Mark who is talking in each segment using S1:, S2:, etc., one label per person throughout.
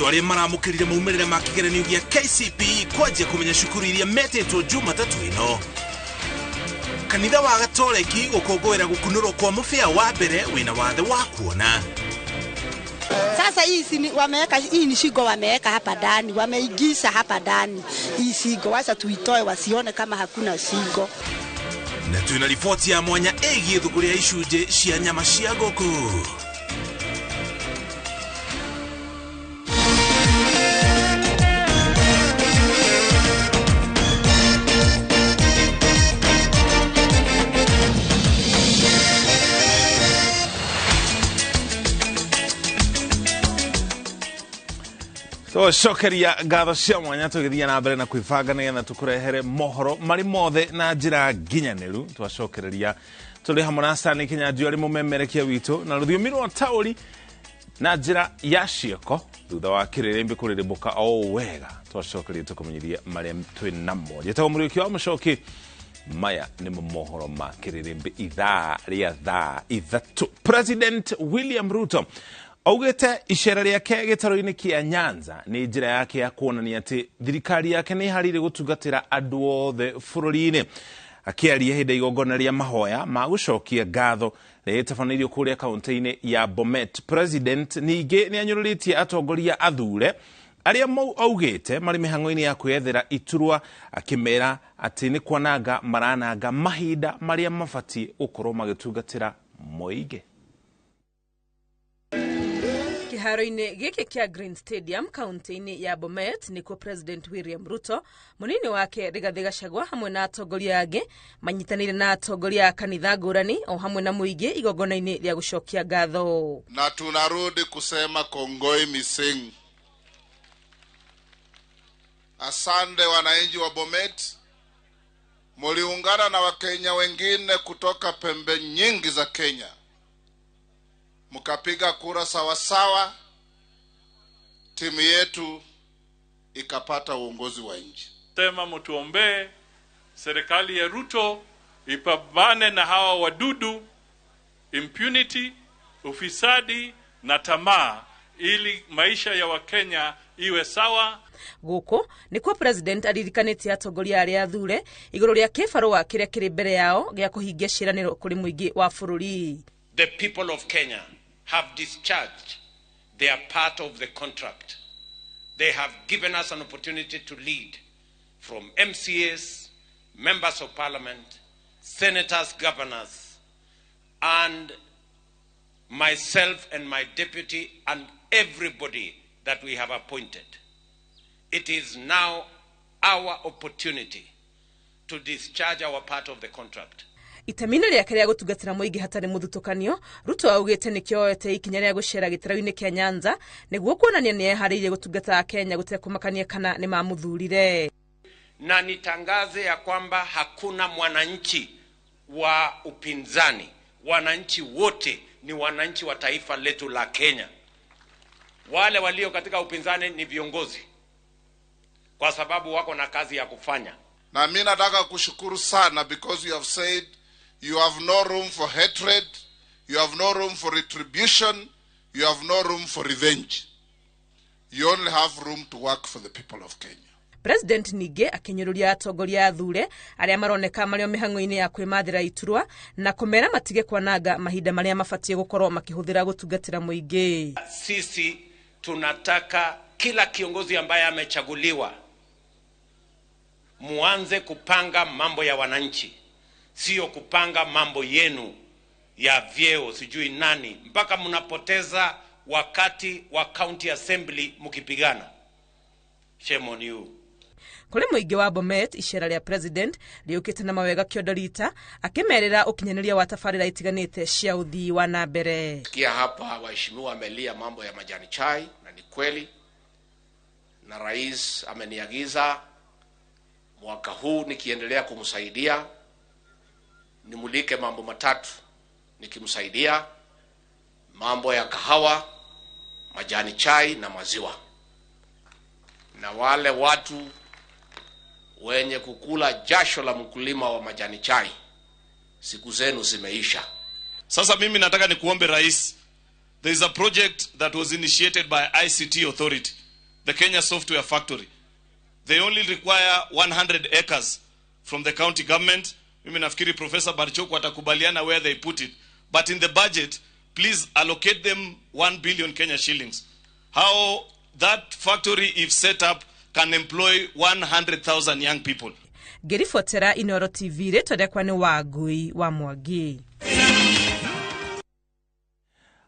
S1: Arĩa maramũkĩrire maumĩrĩra ma kĩgeranio gĩa KCPE kwanjia kũmenya cukuru iria metĩtwo Jumatatũ ĩno. Kanitha wa Gatoreki gũkũngũĩra gũkunũrwo kwa mũbĩa wa mbere wĩna wathe wa kuona.
S2: Sasa hii si wameweka, hii ni shingo wameweka hapa ndani, wameingiza hapa ndani hii shingo, wacha tuitoe wasione kama hakuna shingo.
S1: Na twina riboti ya mwanya ĩgiĩ thũgũrĩ ya icunjĩ cia nyama cia ngũkũ. Twacokeria ngatho cia mwanya tũgĩthiĩ na mbere na kwĩbanga nĩgetha tũkũrehere mohoro marĩ mothe na njĩra nginyanĩru. Twacokereria tũrĩ hamwe na Stanley Kinyanjui arĩ mũmemerekia witũ na rũthiomi rwa taũri na njĩra ya ciĩko thutha wa kĩrĩrĩmbĩ kũrĩrĩmbũka o wega. Twacokeria tũkũmenyithia marĩa twĩ namo. Njĩtagwo Mũriũki wa Mũcoki, maya nĩmo mohoro ma kĩrĩrĩmbĩ ithaa rĩa thaa 3. President William Ruto augĩte icera rĩake gĩtarũ-inĩ kĩa Nyanza nĩ njĩra yake ya kuonania atĩ thirikari yake nĩ ĩharĩirie gũtungatĩra andũ othe bũrũri-inĩ. Akĩaria hĩndĩ ya igongona rĩa mahoya ma gũcokia ngatho rĩrĩa rĩtabanĩirio kũrĩa kaũntĩ-inĩ ya Bomet, President ningĩ nĩ anyũrũrĩtie atongoria athure arĩa augĩte marĩ mĩhang'o-inĩ ya kwĩyethera iturwa, akĩmera atĩ nĩ kwananga marananga mahinda marĩa mabatiĩ gũkorwo magĩtungatĩra mũingĩ.
S3: Kĩharo-inĩ gĩkĩ kĩa Green Stadium kaunti-inĩ ya Bomet nĩkuo President William Ruto, mũnini wake Rigathĩ Gachagua hamwe na atongoria angĩ manyitanĩire na atongoria a kanitha ngũrani o hamwe na mũingĩ igongona-inĩ rĩa gũcokia ngatho.
S4: Na tunarudi kusema kongoi mising. Asante wananchi wa Bomet, muliungana na Wakenya wengine kutoka pembe nyingi za Kenya, mkapiga kura sawasawa, timu yetu ikapata uongozi wa nchi.
S5: Sema mtuombee serikali ya Ruto ipambane na hawa wadudu, impunity, ufisadi na tamaa, ili maisha ya Wakenya iwe sawa.
S3: Gũkũ nĩkuo President aririkanĩtie atongoria arĩa athure igũrũ rĩa kĩbarũa kĩrĩa kĩrĩ mbere yao gĩa kũhingia ciĩranĩro kũrĩ mũingĩ wa bũrũri.
S6: The people of Kenya have discharged their part of the contract. They have given us an opportunity to lead from MCAs, members of parliament, senators, governors, and myself and my deputy and everybody that we have appointed. It is now our opportunity to discharge our part of the contract.
S3: Itemi-inĩ rĩake rĩa gũtungatĩra mũingĩ hatarĩ mũthutũkanio, Ruto augĩte nĩkĩo oete ikinya rĩa gũcera gĩtarũ-inĩ kĩa Nyanza nĩguo kuonania nĩ eharĩirie gũtungata Akenya gũtekũmakania kana nĩ mamũthurire.
S6: Na nitangaze ya kwamba hakuna mwananchi wa upinzani, wananchi wote ni wananchi wa taifa letu la Kenya. Wale walio katika upinzani ni viongozi, kwa sababu wako na kazi ya kufanya.
S4: Na mimi nataka kushukuru sana because you have said you have no room for hatred, you have no room for retribution, you have no room for revenge. You only have room to work for the people of Kenya.
S3: President ningĩ akĩnyũrũria atongoria athure arĩa maroneka marĩ o mĩhang'o-inĩ ya kwĩmathĩra iturwa na kũmera matige kwananga mahinda marĩa mabatiĩ gũkorwo makĩhũthĩra gũtungatĩra mũingĩ.
S6: Sisi tunataka kila kiongozi ambaye amechaguliwa muanze kupanga mambo ya wananchi, sio kupanga mambo yenu ya vyeo sijui nani, mpaka mnapoteza wakati wa county assembly mkipigana. Shame on you.
S3: Kũrĩ mũingĩ wa Bomet, icera rĩa President rĩũkĩte na mawega kĩondo rita akĩmerĩra ũkinyanĩria wa tabarĩra itiganĩte cia ũthii wa na mbere.
S7: Sikia hapa waheshimiwa amelia mambo ya majani chai, na ni kweli, na rais ameniagiza mwaka huu nikiendelea kumsaidia nimulike mambo matatu nikimsaidia: mambo ya kahawa, majani chai na maziwa. Na wale watu wenye kukula jasho la mkulima wa majani chai, siku zenu zimeisha.
S8: Sasa mimi nataka nikuombe rais, there is a project that was initiated by ICT Authority the Kenya Software Factory. They only require 100 acres from the county government. Mimi nafikiri Professor Barchoko atakubaliana where they put it. But in the budget, please allocate them 1 billion Kenya shillings. How that factory, if set up, can employ 100,000 young people.
S3: Ngĩribotera Inoro TV rĩtwa rĩakwa nĩ Wangui wa Mwangi.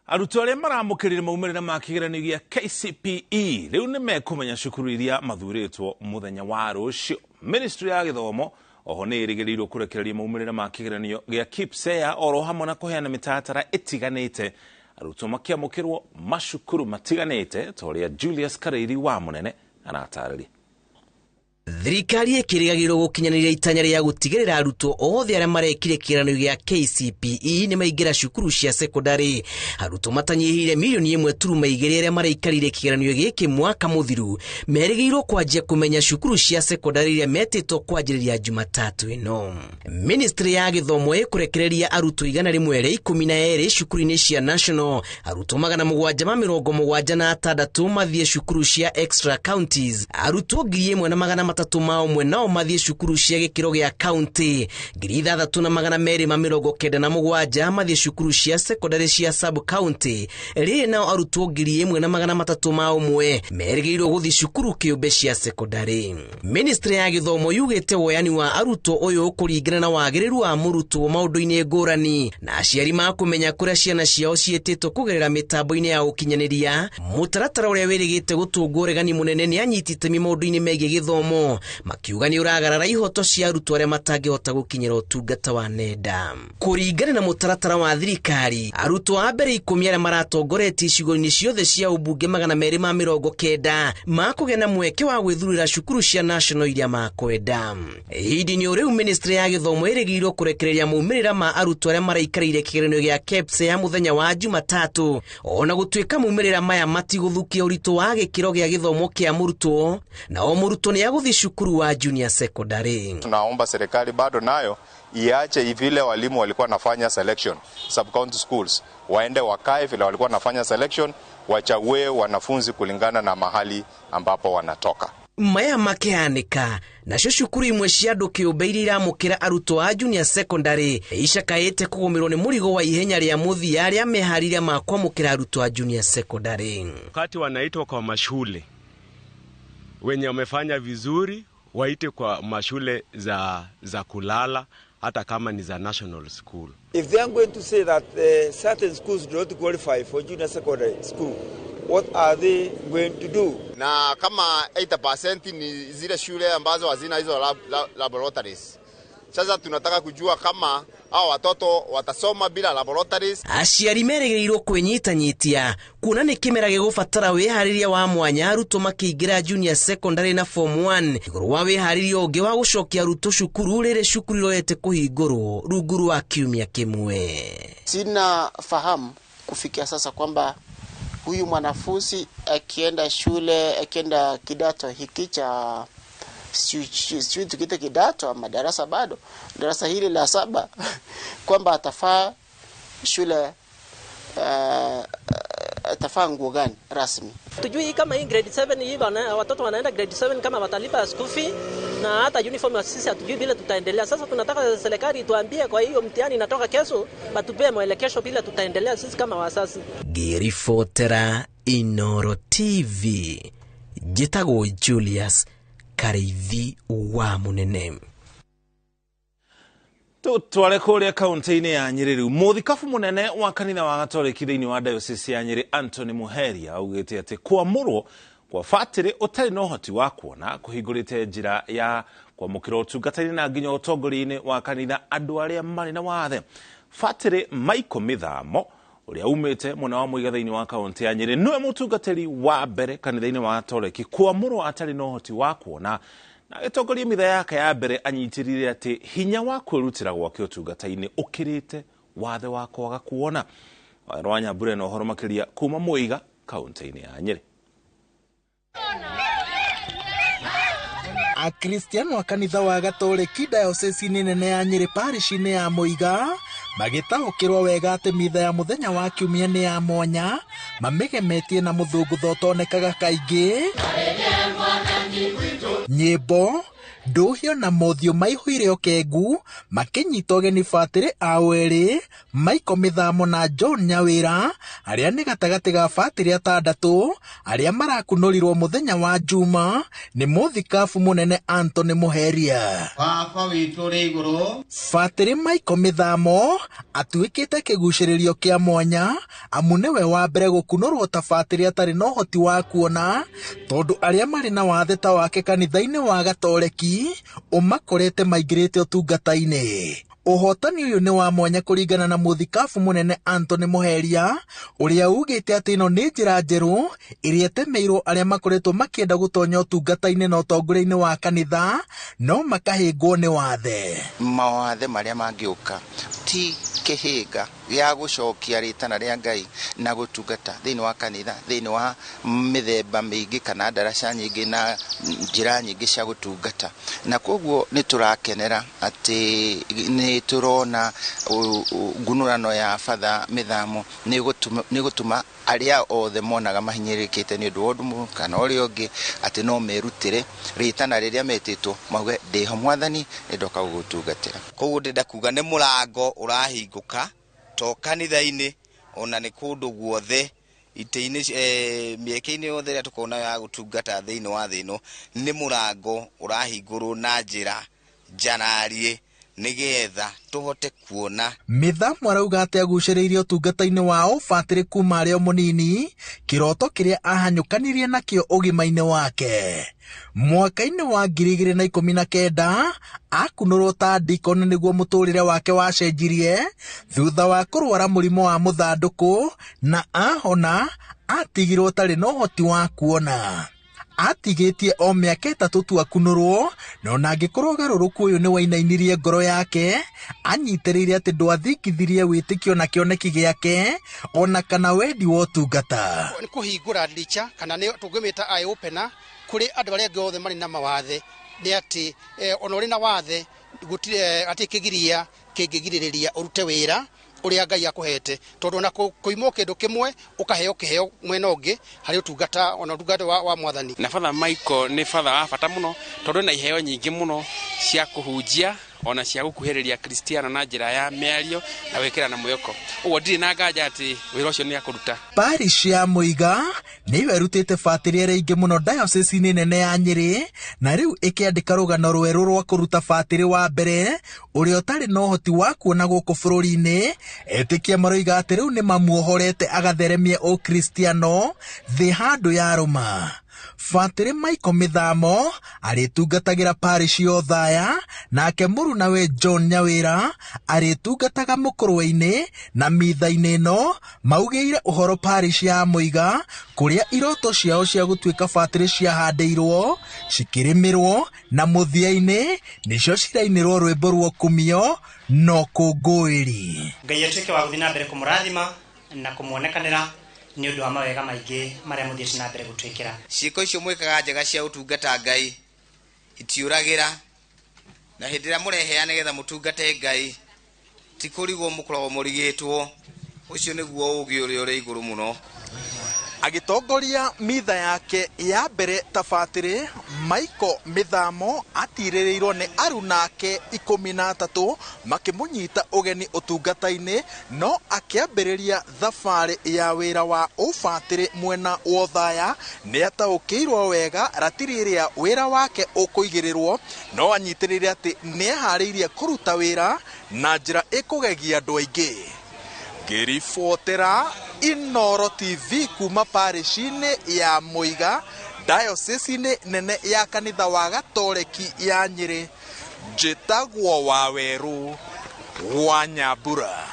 S1: Arutwo arĩa maramũkĩrire maumĩrĩra ma kĩgeranio gĩa KCPE rĩu nĩ mekũmenya cukuru iria mathurĩtwo mũthenya wa rũciũ. Ministry ya gĩthomo oho nĩ ĩrĩgĩrĩirwo kũrekereria maumĩrĩra ma kĩgeranio gĩa KPSEA oro hamwe na kũheana mĩtaratara ĩtiganĩte arutwo makĩamũkĩrwo macukuru matiganĩte ta ũrĩa Julius Kareiri wa Mũnene aratarĩria.
S9: Thirikari ĩkĩrĩgagĩrĩrwo gũkinyanĩria itanya rĩa gũtigĩrĩra arutwo othe arĩa marekire kĩgeranio gĩa KCPE nĩ maingĩra cukuru cia sekondari. Arutwo matanyihĩire milioni 1.2 arĩa maraikarire kĩgeranio gĩkĩ mwaka mũthiru merĩgĩrĩirwo kwanjia kũmenya cukuru cia sekondari iria metĩtwo kwanjĩrĩria Jumatatu ĩno. Ministry ya gĩthomo ĩkũrekereria arutwo 112 cukuru-inĩ cia national, arutwo 776 mathiĩ cukuru cia extra counties, arutwo 1300 maumwe nao mathiĩ cukuru cia gĩkĩro gĩa county, 6297 mathiĩ cukuru cia secondary cia sub county, rĩrĩ nao arutwo 1300 maumwe merĩgĩrĩirwo gũthiĩ cukuru kĩũmbe cia secondary. Ministry ya gĩthomo yugĩte woyani wa arutwo ũyũ kũringana na wagĩrĩru wa mũrutwo maũndũ-inĩ ngũrani, na aciari makũmenya kũrĩa ciana ciao ciĩtĩtwo kũgerera mĩtambo-inĩ ya ũkinyanĩria. Mũtaratara ũrĩa wĩrĩgĩte gũtũngwo ũregani mũnene nĩ anyiti itemi maũndũ-inĩ megiĩ gĩthomo, makiuga nĩ ũragarara ihoto cia arutwo arĩa matangĩhota gũkinyĩra ũtungata wa nenda. Kũringana na mũtaratara wa thirikari, arutwo a mbere 10 arĩa maratongoretie icigo-inĩ ciothe cia ũmbunge 290 makũgĩa na mweke wa gwĩthurĩra cukuru cia national iria makwenda. Ihinda-inĩ o rĩu, ministry ya gĩthomo ĩrĩgĩrĩirwo kũrekereria maumĩrĩra ma arutwo arĩa maraikarĩire kĩgeranio gĩa KPSEA mũthenya wa Jumatatu, ona gũtuĩka maumĩrĩra maya matigũthũkia ũritũ wa gĩkĩro gĩa gĩthomo kĩa mũrutwo, na o mũrutwo nĩ agũthiĩ cukuru wa junior secondary.
S10: Tunaomba serikali bado nayo iache vile walimu walikuwa nafanya selection sub county schools, waende wakae vile walikuwa nafanya selection, wachague wanafunzi kulingana na mahali ambapo wanatoka.
S9: Maya makihanĩka nacio cukuru imwe cia andũ kĩũmbe iria iramũkĩra arutwo a junior secondary icakaĩte kũgũmĩrwo nĩ mũrigo wa ihenya rĩa mũthia arĩa meharĩria ma kwamũkĩra arutwo a junior secondary.
S11: Wakati wanaitwa kwa mashule, wenye wamefanya vizuri waite kwa mashule za kulala hata kama ni za national school.
S12: If they are going to say that certain schools do not qualify for junior secondary school, what are they going to do?
S13: Na kama 80% ni zile shule ambazo hazina hizo laboratories. Sasa tunataka kujua kama hao watoto watasoma bila laboratories.
S9: Aciari merĩgĩrĩirwo kwĩnyitanyitia kuona nĩ kĩmera gĩgũbatara wĩharĩria wa mwanya arutwo makĩingĩra junior secondary na form 1 igũrũ wa wĩharĩria ũngĩ wa gũcokia arutwo cukuru rĩrĩ cukuru irorete kũhingũrwo rungu rwa kiumia kĩmwe.
S14: Sina fahamu kufikia sasa kwamba huyu mwanafunzi akienda shule, akienda kidato hiki cha sijui tukiite kidato ama darasa bado, darasa hili la 7, kwamba atafaa shule, atafaa nguo gani rasmi.
S15: Tujui kama hii grade 7 hii watoto wanaenda grade 7 kama watalipa school fee na hata uniform sisi hatujui vile tutaendelea. Sasa tunataka serikali tuambie, kwa hiyo mtihani inatoka kesho, batupee mwelekeo vile tutaendelea sisi kama wazazi.
S9: Ngĩribotera Inoro TV, njĩtagwo Julius Kareithi wa Mũnene.
S1: Tutware kũrĩa kaunti-inĩ ya Nyĩrĩ rĩu. Mũthikabu mũnene wa kanitha wa Gatoreki thĩinĩ wa diocese ya Nyĩrĩ Anthony Muheria augĩte atĩ kwamũrwo kwa batĩrĩ ũtarĩ na ũhoti wa kuona kũhingũrĩte njĩra ya kwamũkĩra ũtungata-inĩ na nginya ũtongoria-inĩ wa kanitha andũ arĩa marĩ na wathe. Batĩrĩ Michael Mĩthamo ũrĩa umĩte mwena wa Mũiga thĩinĩ wa kaunti ya Nyĩrĩ nĩwe mũtungatĩri wa mbere kanitha-inĩ wa Gatoreki kwamũrwo atarĩ na ũhoti wa kuona, na agĩtongoria mitha yake ya mbere anyitĩrĩire atĩ hinya wa kwĩrutĩra gwake ũtungata-inĩ ũkĩrĩte wathe wa kwaga kuona. Wawerũ wa Nyambura na ũhoro makĩria kuma Mũiga kaunti-inĩ ya Nyĩrĩ.
S16: Akristiano a kanitha wa Gatoreki dayosesi-inĩ nene ya Nyĩrĩ parish-inĩ ya Mũiga Magĩtaũkĩrwo wega atĩ mitha ya mũthenya wa kiumia nĩ ya mwanya, mamĩgemetie na mũthũngũtho ũtonekaga kaingĩ, nyĩmbo, ndũhio na mothiũ maihũire ũkengu, makĩnyita ũgeni batĩrĩ ao erĩ, Michael Mĩthamo na John Nyawĩra, arĩa nĩ gatagatĩ ga batĩrĩ atandatũ arĩa marakunũrirwo mũthenya wa Juma nĩ mũthikabu mũnene Anthony Muheria.
S17: Baba witũ ũrĩ igũrũ.
S16: Batĩrĩ Michael Mĩthamo atuĩkĩte kĩgucĩrĩrio kĩa mwanya amu nĩwe wa mbere gũkunũrwo ta batĩrĩ atarĩ na ũhoti wa kuona, tondũ arĩa marĩ na wathe ta wake kanitha-inĩ wa Gatoreki ũmakorete maingĩrĩte ũtungata-inĩ. Ũhotani ũyũ nĩ wa mwanya kũringana na mũthikabu mũnene Anthony Muheria, ũrĩa ugĩte atĩ ĩno nĩ njĩra njerũ ĩrĩa ĩtemeirwo arĩa makoretwo makĩenda gũtonya ũtungata-inĩ na ũtongoria-inĩ wa kanitha no makahĩngwo nĩ wathe.
S18: Mawathe marĩa mangĩũka ti kĩhĩnga gĩa gũcokia rĩtana rĩa Ngai na gũtungata thĩinĩ wa kanitha, thĩinĩ wa mĩthemba mĩingĩ kana ndaraca nyingĩ na njĩra nyingĩ cia gũtungata. Na koguo nĩ tũrakenera atĩ nĩ tũrona ngunũrano ya Father Mĩthamo nĩ gũtũma arĩa othe monaga mahinyĩrĩrĩkĩte nĩ ũndũ wa ũndũ mũna kana ũrĩa ũngĩ atĩ no merutĩre rĩtana rĩrĩa metĩtwo mauge ndĩho mwathani nĩ ndoka gũgũtungatĩra.
S19: Koguo ndĩrenda kuga nĩ mũrango ũrahingũka to kanitha-inĩ ona nĩ kũndũ guothe itĩ-inĩ, mĩeke-inĩ yothe ĩrĩa tũkoragwo nayo ya gũtungata thĩinĩ wa thĩ ĩno, nĩ mũrango ũrahingũrwo na njĩra njarariĩ nĩgetha tũhote kuona.
S16: Mĩthamo arauga atĩ agucĩrĩirie ũtungata-inĩ wa ũbatĩrĩ kuma arĩ o mũnini, kĩroto kĩrĩa ahanyũkanirie nakĩo ũgima-inĩ wake. Mwaka-inĩ wa 2019 akunũrwo ta deacon nĩguo mũtũrĩre wake wacenjirie thutha wa kũrwara mũrimũ wa mũthandũkũ na ahona atigirwo atarĩ na ũhoti wa kuona. Atigĩtie o mĩaka 3 tu akunũrwo, na ona angĩkorwo ũgarũrũku ũyũ nĩ wainainirie ngoro yake, anyitĩrĩire atĩ ndwathingithirie wĩtĩkio na kĩoneki gĩake ona kana wendi wa ũtungata.
S17: Nĩ kũhingũra ndirica kana nĩ tũngĩmĩta eye opener kũrĩ andũ arĩa angĩ othe marĩ na mawathe, nĩ atĩ ona ũrĩ na wathe gũtirĩ atĩ kĩgiria kĩngĩgirĩrĩria ũrute wĩra ũrĩa Ngai akũhete, tondũ ona kũimwo kĩndũ kĩmwe ũkaheo kĩheo mwena ũngĩ harĩ ũtungata ona ũtungata wa mwathani.
S20: Na Father Michael nĩ father wa bata mũno tondũ ena iheo nyingĩ mũno cia kũhunjia ona cia gũkuhĩrĩria Kristiano na njĩra ya mĩario na gwĩkĩra na mwĩhoko. Ũguo ndirĩ na nganja atĩ wĩra ũcio nĩ akũruta.
S16: Parish ya Mũiga nĩyo ĩrutĩte batĩrĩ arĩa aingĩ mũno diocese-inĩ nene ya Nyĩrĩ, na rĩu ĩkĩandĩka rũgano rwerũ rwa kũruta batĩrĩ wa mbere ũrĩa ũtarĩ na ũhoti wa kuona gũkũ bũrũri-inĩ. Etĩkia maroiga atĩ rĩu nĩ mamuohorete agatheremie ũkristiano thĩ handũ ya rũma. Batĩrĩ Michael Mĩthamo arĩtungatagĩra parish ya Othaya, nake mũrunawe John Nyawĩra arĩtungataga Mũkũrwe-inĩ, na mitha-inĩ ĩno maugĩire ũhoro parish ya Mũiga kũrĩa iroto ciao cia gũtuĩka batĩrĩ ciahandĩirwo cikĩrĩmĩrwo, na mũthia-inĩ nĩcio cirainĩrwo rwĩmbo rwa ũkumio na ũkũngũĩri.
S21: Ngai atuĩke wa gũthiĩ na mbere kũmũrathima na kũmuonekanĩra nĩ ũndũ wa mawega maingĩ marĩa mũthiĩte na mbere gũtwĩkĩra.
S19: Ciĩko icio mwĩkaga njega cia ũtungata Ngai itiũragĩra, na hĩndĩ ĩrĩa mũreheana nĩgetha mũtungate Ngai ti kũrigwo mũkoragwo mũrigĩtwo. Ũcio nĩguo ũũgĩ ũrĩa ũrĩ igũrũ mũno.
S16: Agĩtongoria mitha yake ya mbere ta batĩrĩ, Michael Mĩthamo atirĩrĩirwo nĩ arunake 13 makĩmũnyita ũgeni ũtungata-inĩ, no akĩambĩrĩria thabarĩ ya wĩra wa ũbatĩrĩ mwena wa Othaya. Nĩ ataũkĩirwo wega ratiri ĩrĩa wĩra wake ũkũigĩrĩrwo, no anyitĩrĩire atĩ nĩeharĩirie kũruta wĩra na njĩra ĩkũgegia andũ aingĩ. Ngĩribotera Inooro TV kuma parish-inĩ ya Mũiga, diocese-inĩ nene ya kanitha wa Gatoreki ya Nyĩrĩ, njĩtagwo Wawerũ wa Nyambura.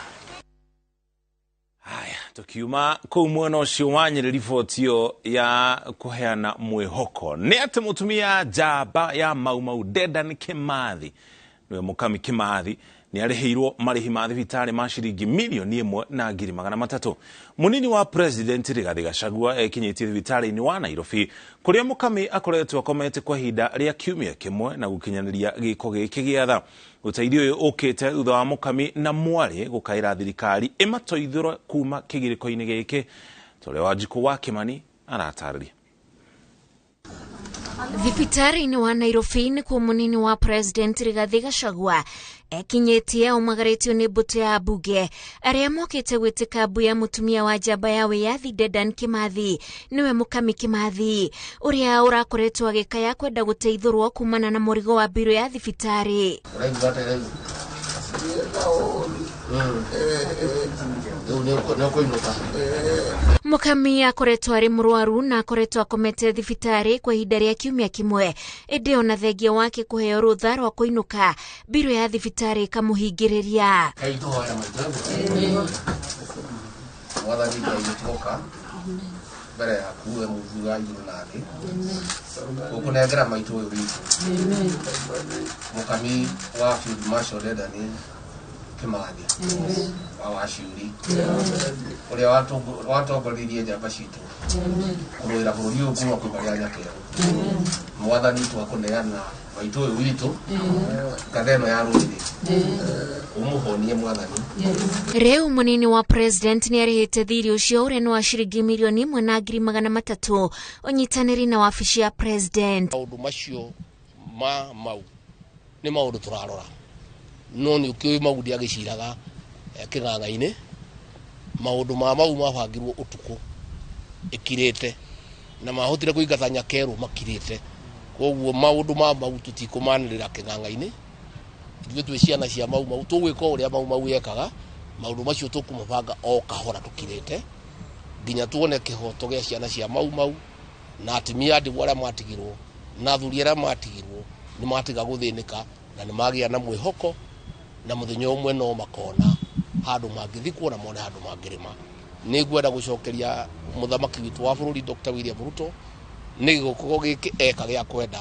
S1: Haya, tukiuma kũu mwena ũcio wa Nyĩrĩ, riboti ĩyo ya kũheana mwĩhoko nĩ atĩ mũtumia njamba ya Mau Mau Dedan Kimathi, nĩwe Mũkami Kimathi, Nĩ arĩhĩirwo marĩhi ma thibitarĩ ma ciringi 1,300,000. Mũnini wa President Rigathi Gachagua ekinyĩtie thibitarĩ-inĩ wa Nairobi kũrĩa Mukami akoretwo akomete kwa ihinda rĩa kiumia kĩmwe na gũkinyanĩria gĩko gĩkĩ gĩa tha. Ũteithio ũyũ ũkĩte thutha wa Mukami na mwarĩ gũkaĩra thirikari ĩmatoithũre kuma kĩgirĩko-inĩ gĩkĩ. Tũrĩa Wanjikũ wa Kimani aratarĩria.
S2: Thibitarĩ-inĩ wa Nairobi nĩkuo mũnini wa President Rigathi Gachagua ekinyĩtie aumagarĩtio nĩ mbũtũ ya mbunge arĩa mokĩte gwĩtĩka mbu ya mũtumia wa njamba ya wĩyathi Dedan Kimathi, nĩwe Mukami Kimathi, ũrĩa ũrakoretwo agĩkaya kwenda gũteithũrwo kumana na mũrigo wa mbirũ ya thibitarĩ. Mukami akoretwo arĩ mũrwaru na akoretwo akomete thibitarĩ kwa ihinda rĩa kiumia kĩmwe, ĩndĩ ona thengia wake kũheo rũtha rwa kũinũka mbirũ ya thibitarĩ ĩkamũhingĩrĩria.
S7: Mwathani Ngai nĩtwoka mbere yaku we mũthuri wa igũrũ na thĩ, gũkũnengera maitũ ũyũ witũ Mukami wa Field Marshal Dedan Kimathi wa Waciuri, ũrĩa watongoririe njamba citũ kũrũĩra bũrũri ũyũ kuma kwĩ marĩa nyakerũ. Mwathani twakũneana maitũ ũyũ witũ ngatha ĩno ya rũrĩrĩ, ũmũhonie Mwathani.
S2: Rĩu mũnini wa President nĩ arĩhĩte thirĩ ũcio ũrĩa nĩ wa ciringi 1,300,000 ũnyitanĩri na wabici ya President.
S7: Maũndũ macio ma mau nĩ maũndũ tũrarora, no nĩ ũkĩũĩ mau ndiagĩciraga kĩng'ang'a-inĩ. Maũndũ ma mau mabangirwo ũtukũ ĩkirĩte na mahotire kũingata nyakerũ makirĩte, koguo maũndũ ma mau tũtikũmanĩrĩra kĩng'ang'a-inĩ. Ithuĩ twĩ ciana cia mau mau, tũgwĩka ũrĩa mau mau ekaga. Maũndũ macio tũkũmabanga o kahora tũkirĩte nginya tuone kĩhoto gĩa ciana cia mau mau na atumia a ndigwa arĩa matigirwo na athuri arĩa matigirwo nĩ matiga gũthĩnĩka na nĩ magĩa na mwĩhoko na mũthenya ũmwe no makona handũ mangĩthikwo na mone handũ mangĩrĩma. Nĩ ngwenda gũcokeria mũthamaki witũ wa bũrũri Dr. William Ruto nĩ gĩko gĩkĩ eka gĩa kwenda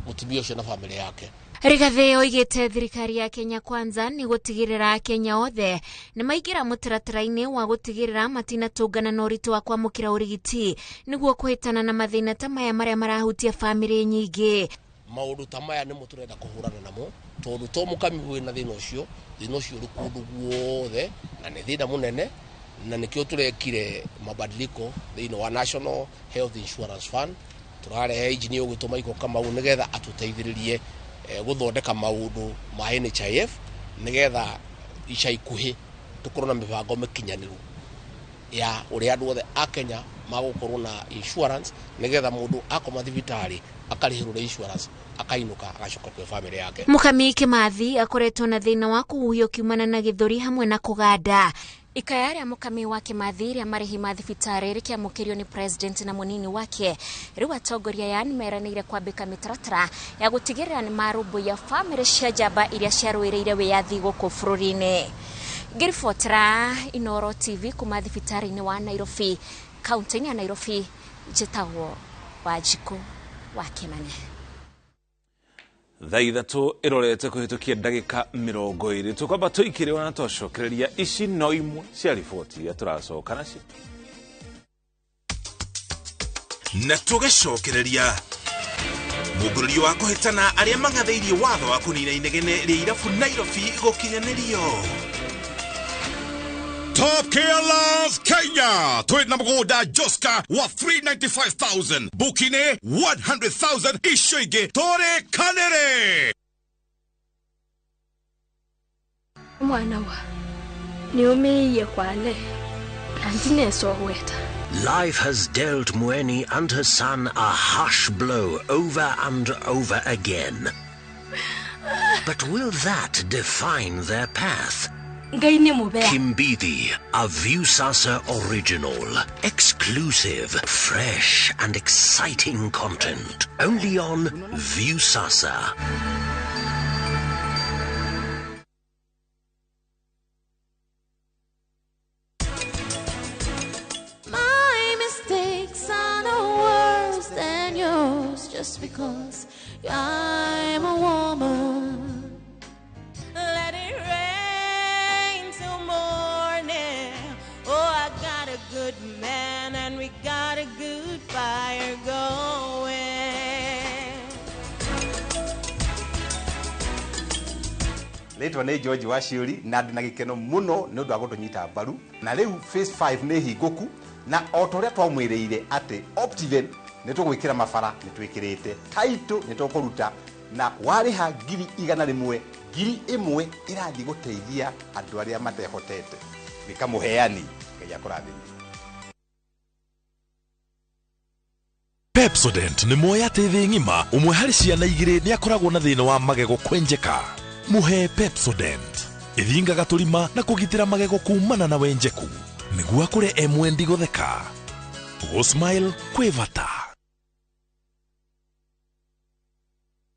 S7: mũtumia ũcio na bamĩrĩ yake.
S2: Rigathi oigĩte thirikari ya Kenya Kwanza nĩ gũtigĩrĩra Akenya othe nĩ maingĩra mũtaratara-inĩ wa gũtigĩrĩra matinatũngana na ũritũ wa kwamũkĩra ũrigiti nĩguo kũhĩtana na mathĩna ta maya marĩa marahutia bamĩrĩ nyingĩ.
S7: Maũndũ ta maya nĩmo tũrenda kũhũrana namo, tondũ to Mukami wĩna thĩna ũcio, thĩna ũcio ũrĩ kũndũ guothe na nĩ thĩna mũnene, na nĩkĩo tũrekire mabadiliko thĩinĩ wa National Health Insurance Fund. Tũrarehe engineer ũgwĩtwo Michael Kamau nĩgetha atũteithĩrĩrie gũthondeka maũndũ ma NHIF nĩgetha ica ikuhĩ tũkorwo na mĩbango mĩkinyanĩru ya ũrĩa andũ othe a Kenya magũkorwo na insurance, nĩgetha mũndũ akoma thibitarĩ akarĩhĩrwo nĩ insurance akainũka agacoka kwĩ bamĩrĩ yake.
S2: Mukami Kimathi akoretwo na thĩna wa kũhuhia ũkiumana na gĩthũri hamwe na kũganda. Ikaya rĩa Mukami wa Kimathi rĩa marĩhi ma thibitarĩ rĩkĩamũkĩrio nĩ President na mũnini wake. Rĩu atongoria aya nĩmeranĩire kwambĩka mĩtaratara ya gũtigĩrĩra nĩ marũmbũiya bamĩrĩ cia njamba iria ciarũĩrĩire wĩyathi gũkũ bũrũri-inĩ. Ngĩribotera Inooro TV kuma thibitarĩ-inĩ wa Nairobi, kaunti-inĩ ya Nairobi, njĩtagwo Wanjikũ wa Kimani.
S1: Thaa 3 ĩrorete kũhĩtũkia ndagĩka 20. Tũkwamba tũikĩrĩo na twacokereria ici no imwe cia riboti iria tũracoka nacio.
S22: Na tũgĩcokereria mũngũrũrio wa kũhĩtana arĩa mang'athĩirie watho wa kũnina inegene rĩa irabu Nairobi gũkinyanĩrio.
S23: Top Care Love Kenya. Twina mugunda Joska wa 395,000. Bukine 100,000 icio ingĩ tũrĩ kanĩrĩ.
S24: Mwana wa nĩũmĩiye kwale na ndinesogweta.
S25: Life has dealt Mueni and her son a harsh blow over and over again. But will that define their path? Kimbithi, a Viusasa original. Exclusive, fresh and exciting content. Only on Viusasa.
S26: My mistakes are no worse than yours just because I'm a woman. Let it
S3: Rĩtwa nĩ George Waciũri na ndĩ na gĩkeno mũno nĩ ũndũ wa gũtũnyita mbaru. Na rĩu phase 5 nĩ hingũku, na o ta ũrĩa twamwĩrĩire atĩ Optiven nĩ tũgwĩkĩra mabara, nĩ twĩkĩrĩte title, nĩ tũkũruta, na warĩha 100,000, 1,000 ĩrathiĩ gũteithia andũ arĩa matehotete. Nĩ kamũheani. Ngai akũrathime.
S22: Pepsodent nĩ moya atĩ thĩ ng'ima ũmwe harĩ ciana igĩrĩ nĩ akoragwo na thĩna wa magego kwenjeka. Mũhe Pepsodent ĩthingaga tũrima na kũgitĩra magego kumana na wenjeku nĩguo akũre e mwendi gũtheka. Gũ-smile kwĩ bata.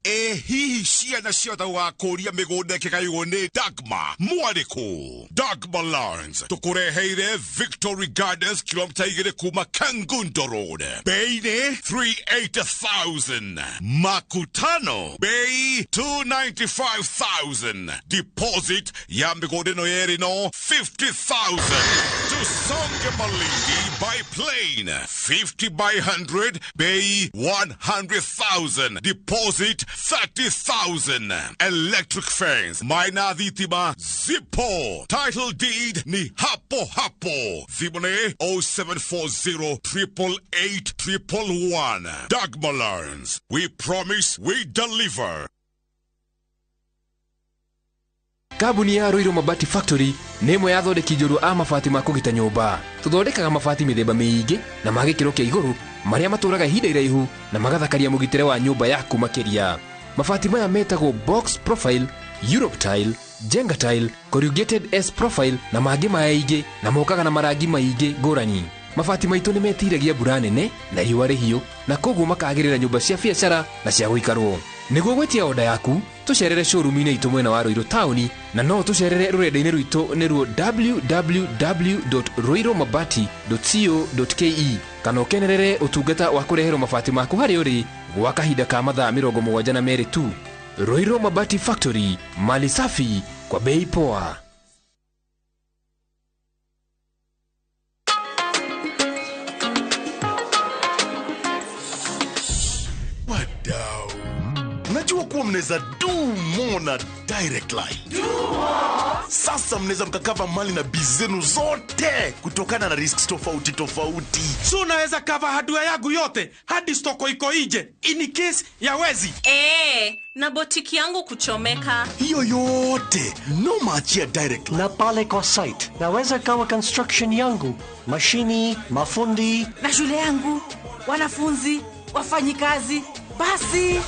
S23: Ĩ hihi ciana ciothe gũgakũria mĩgũnda ĩkĩgaywo nĩ Dagma mwarĩkũ? Dagma Lands tũkũreheire Victory Gardens, kilomita 2 kuma Kangundo Road, bei nĩ 380,000, Makutano bei 295,000, deposit ya mĩgũnda ĩno yerĩ no 50,000. Tusonge Malindi by plane, 50 by 100, bei 100,000, deposit 30,000. Electric fence, maina thitima zipo, title deed ni hapo hapo. Thimũ nĩ 0740 888 111. Dagma Lands, we promise, we deliver.
S4: Kambuni ya Ruiru Mabati Factory nĩ ĩmwe ya athondeki njorua a mabati ma kũgita nyũmba. Tũthondekaga mabati mĩthemba mĩingĩ na ma gĩkĩro kĩa igũrũ marĩa matũraga ihinda iraihu na magathakaria mũgitĩre wa nyũmba yaku makĩria. Mabati maya metagwo box profile, Europe tile, Jenga tile, corrugated S profile na mangĩ maingĩ, na mokaga na marangi maingĩ ngũrani. Mabati maitũ nĩ metiragia mbura nene na riũa rĩhiũ, na koguo makagĩrĩra nyũmba cia biacara na cia gũikarwo. Nĩguo gwĩtia oda yaku, tũcerere showroom-inĩ itũ mwena wa Ruiru taũni, na no tũcerere rũrenda-inĩ rwitũ nĩruo www.ruirumabati.co.ke, kana ũkenerere ũtungata wa kũreherwo mabati maku harĩa ũrĩ gwa kahinda ka mathaa 72 tu. Ruiru Mabati Factory, mali safi kwa bei poa.
S23: Wadau, najua kuwa mnaweza do more na Direct Line.
S5: Do more.
S22: Sasa mnaweza mkakava mali na biz zenu zote kutokana na risks tofauti tofauti.
S6: So naweza cover hardware yangu yote hadi stoko iko nje in case ya wezi.
S8: Na botiki yangu kuchomeka.
S22: Hiyo yote no maachia Direct Line.
S25: Na pale kwa site naweza kawa construction yangu, mashini, mafundi
S5: na shule yangu, wanafunzi, wafanyikazi. Basi.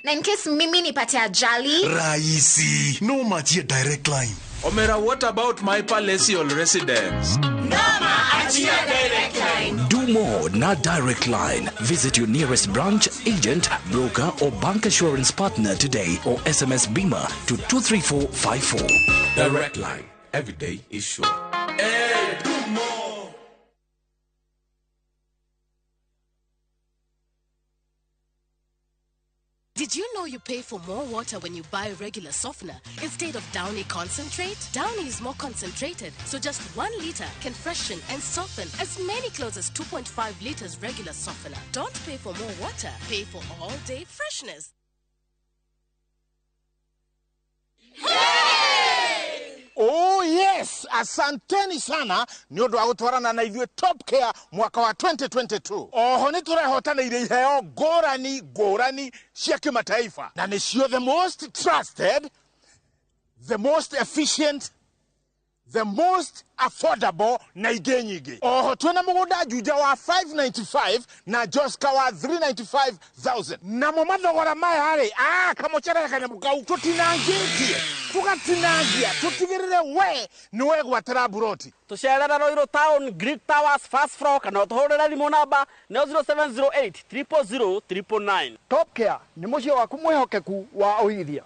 S2: Na in case mimi nipate ajali.
S22: Rahisi. No machia Direct Line.
S10: Omera, what about my palatial residence?
S5: Noma achia Direct Line.
S27: Do more na Direct Line. Visit your nearest branch, agent, broker or bank assurance partner today or SMS BIMA to 23454.
S28: Direct Line. Every day is sure.
S10: Hey, do more.
S29: Did you know you pay for more water when you buy regular softener instead of Downy concentrate? Downy is more concentrated, so just 1 liter can freshen and soften as many clothes as 2.5 liters regular softener. Don't pay for more water, pay for all-day freshness.
S30: Hey! Oh yes, asanteni sana nĩ ũndũ wa gũtwarana na ithuĩ Top Care mwaka wa 2022. Oho nĩ tũrehotanĩire iheo ngũrani ngũrani cia kĩmataifa, na nĩcio the most trusted, the most efficient, the most affordable na ingĩ nyingĩ. Oho twĩna mũgũnda Juja wa 595 na Joska wa 395,000. Namo mathogora maya rĩ, kamũcerere kanyamũ kau tũtinangĩtie, tũgatinangia, tũtigĩrĩre we nĩ wegwatĩra mburoti.
S31: Tũcerere Ruiru Town, Greek Towers, first floor, kana ũtũhũrĩre thimũ namba nĩyo 0708 000 999.
S32: Top Care nĩ mũciĩ waku mwĩhokeku wa ũigithia.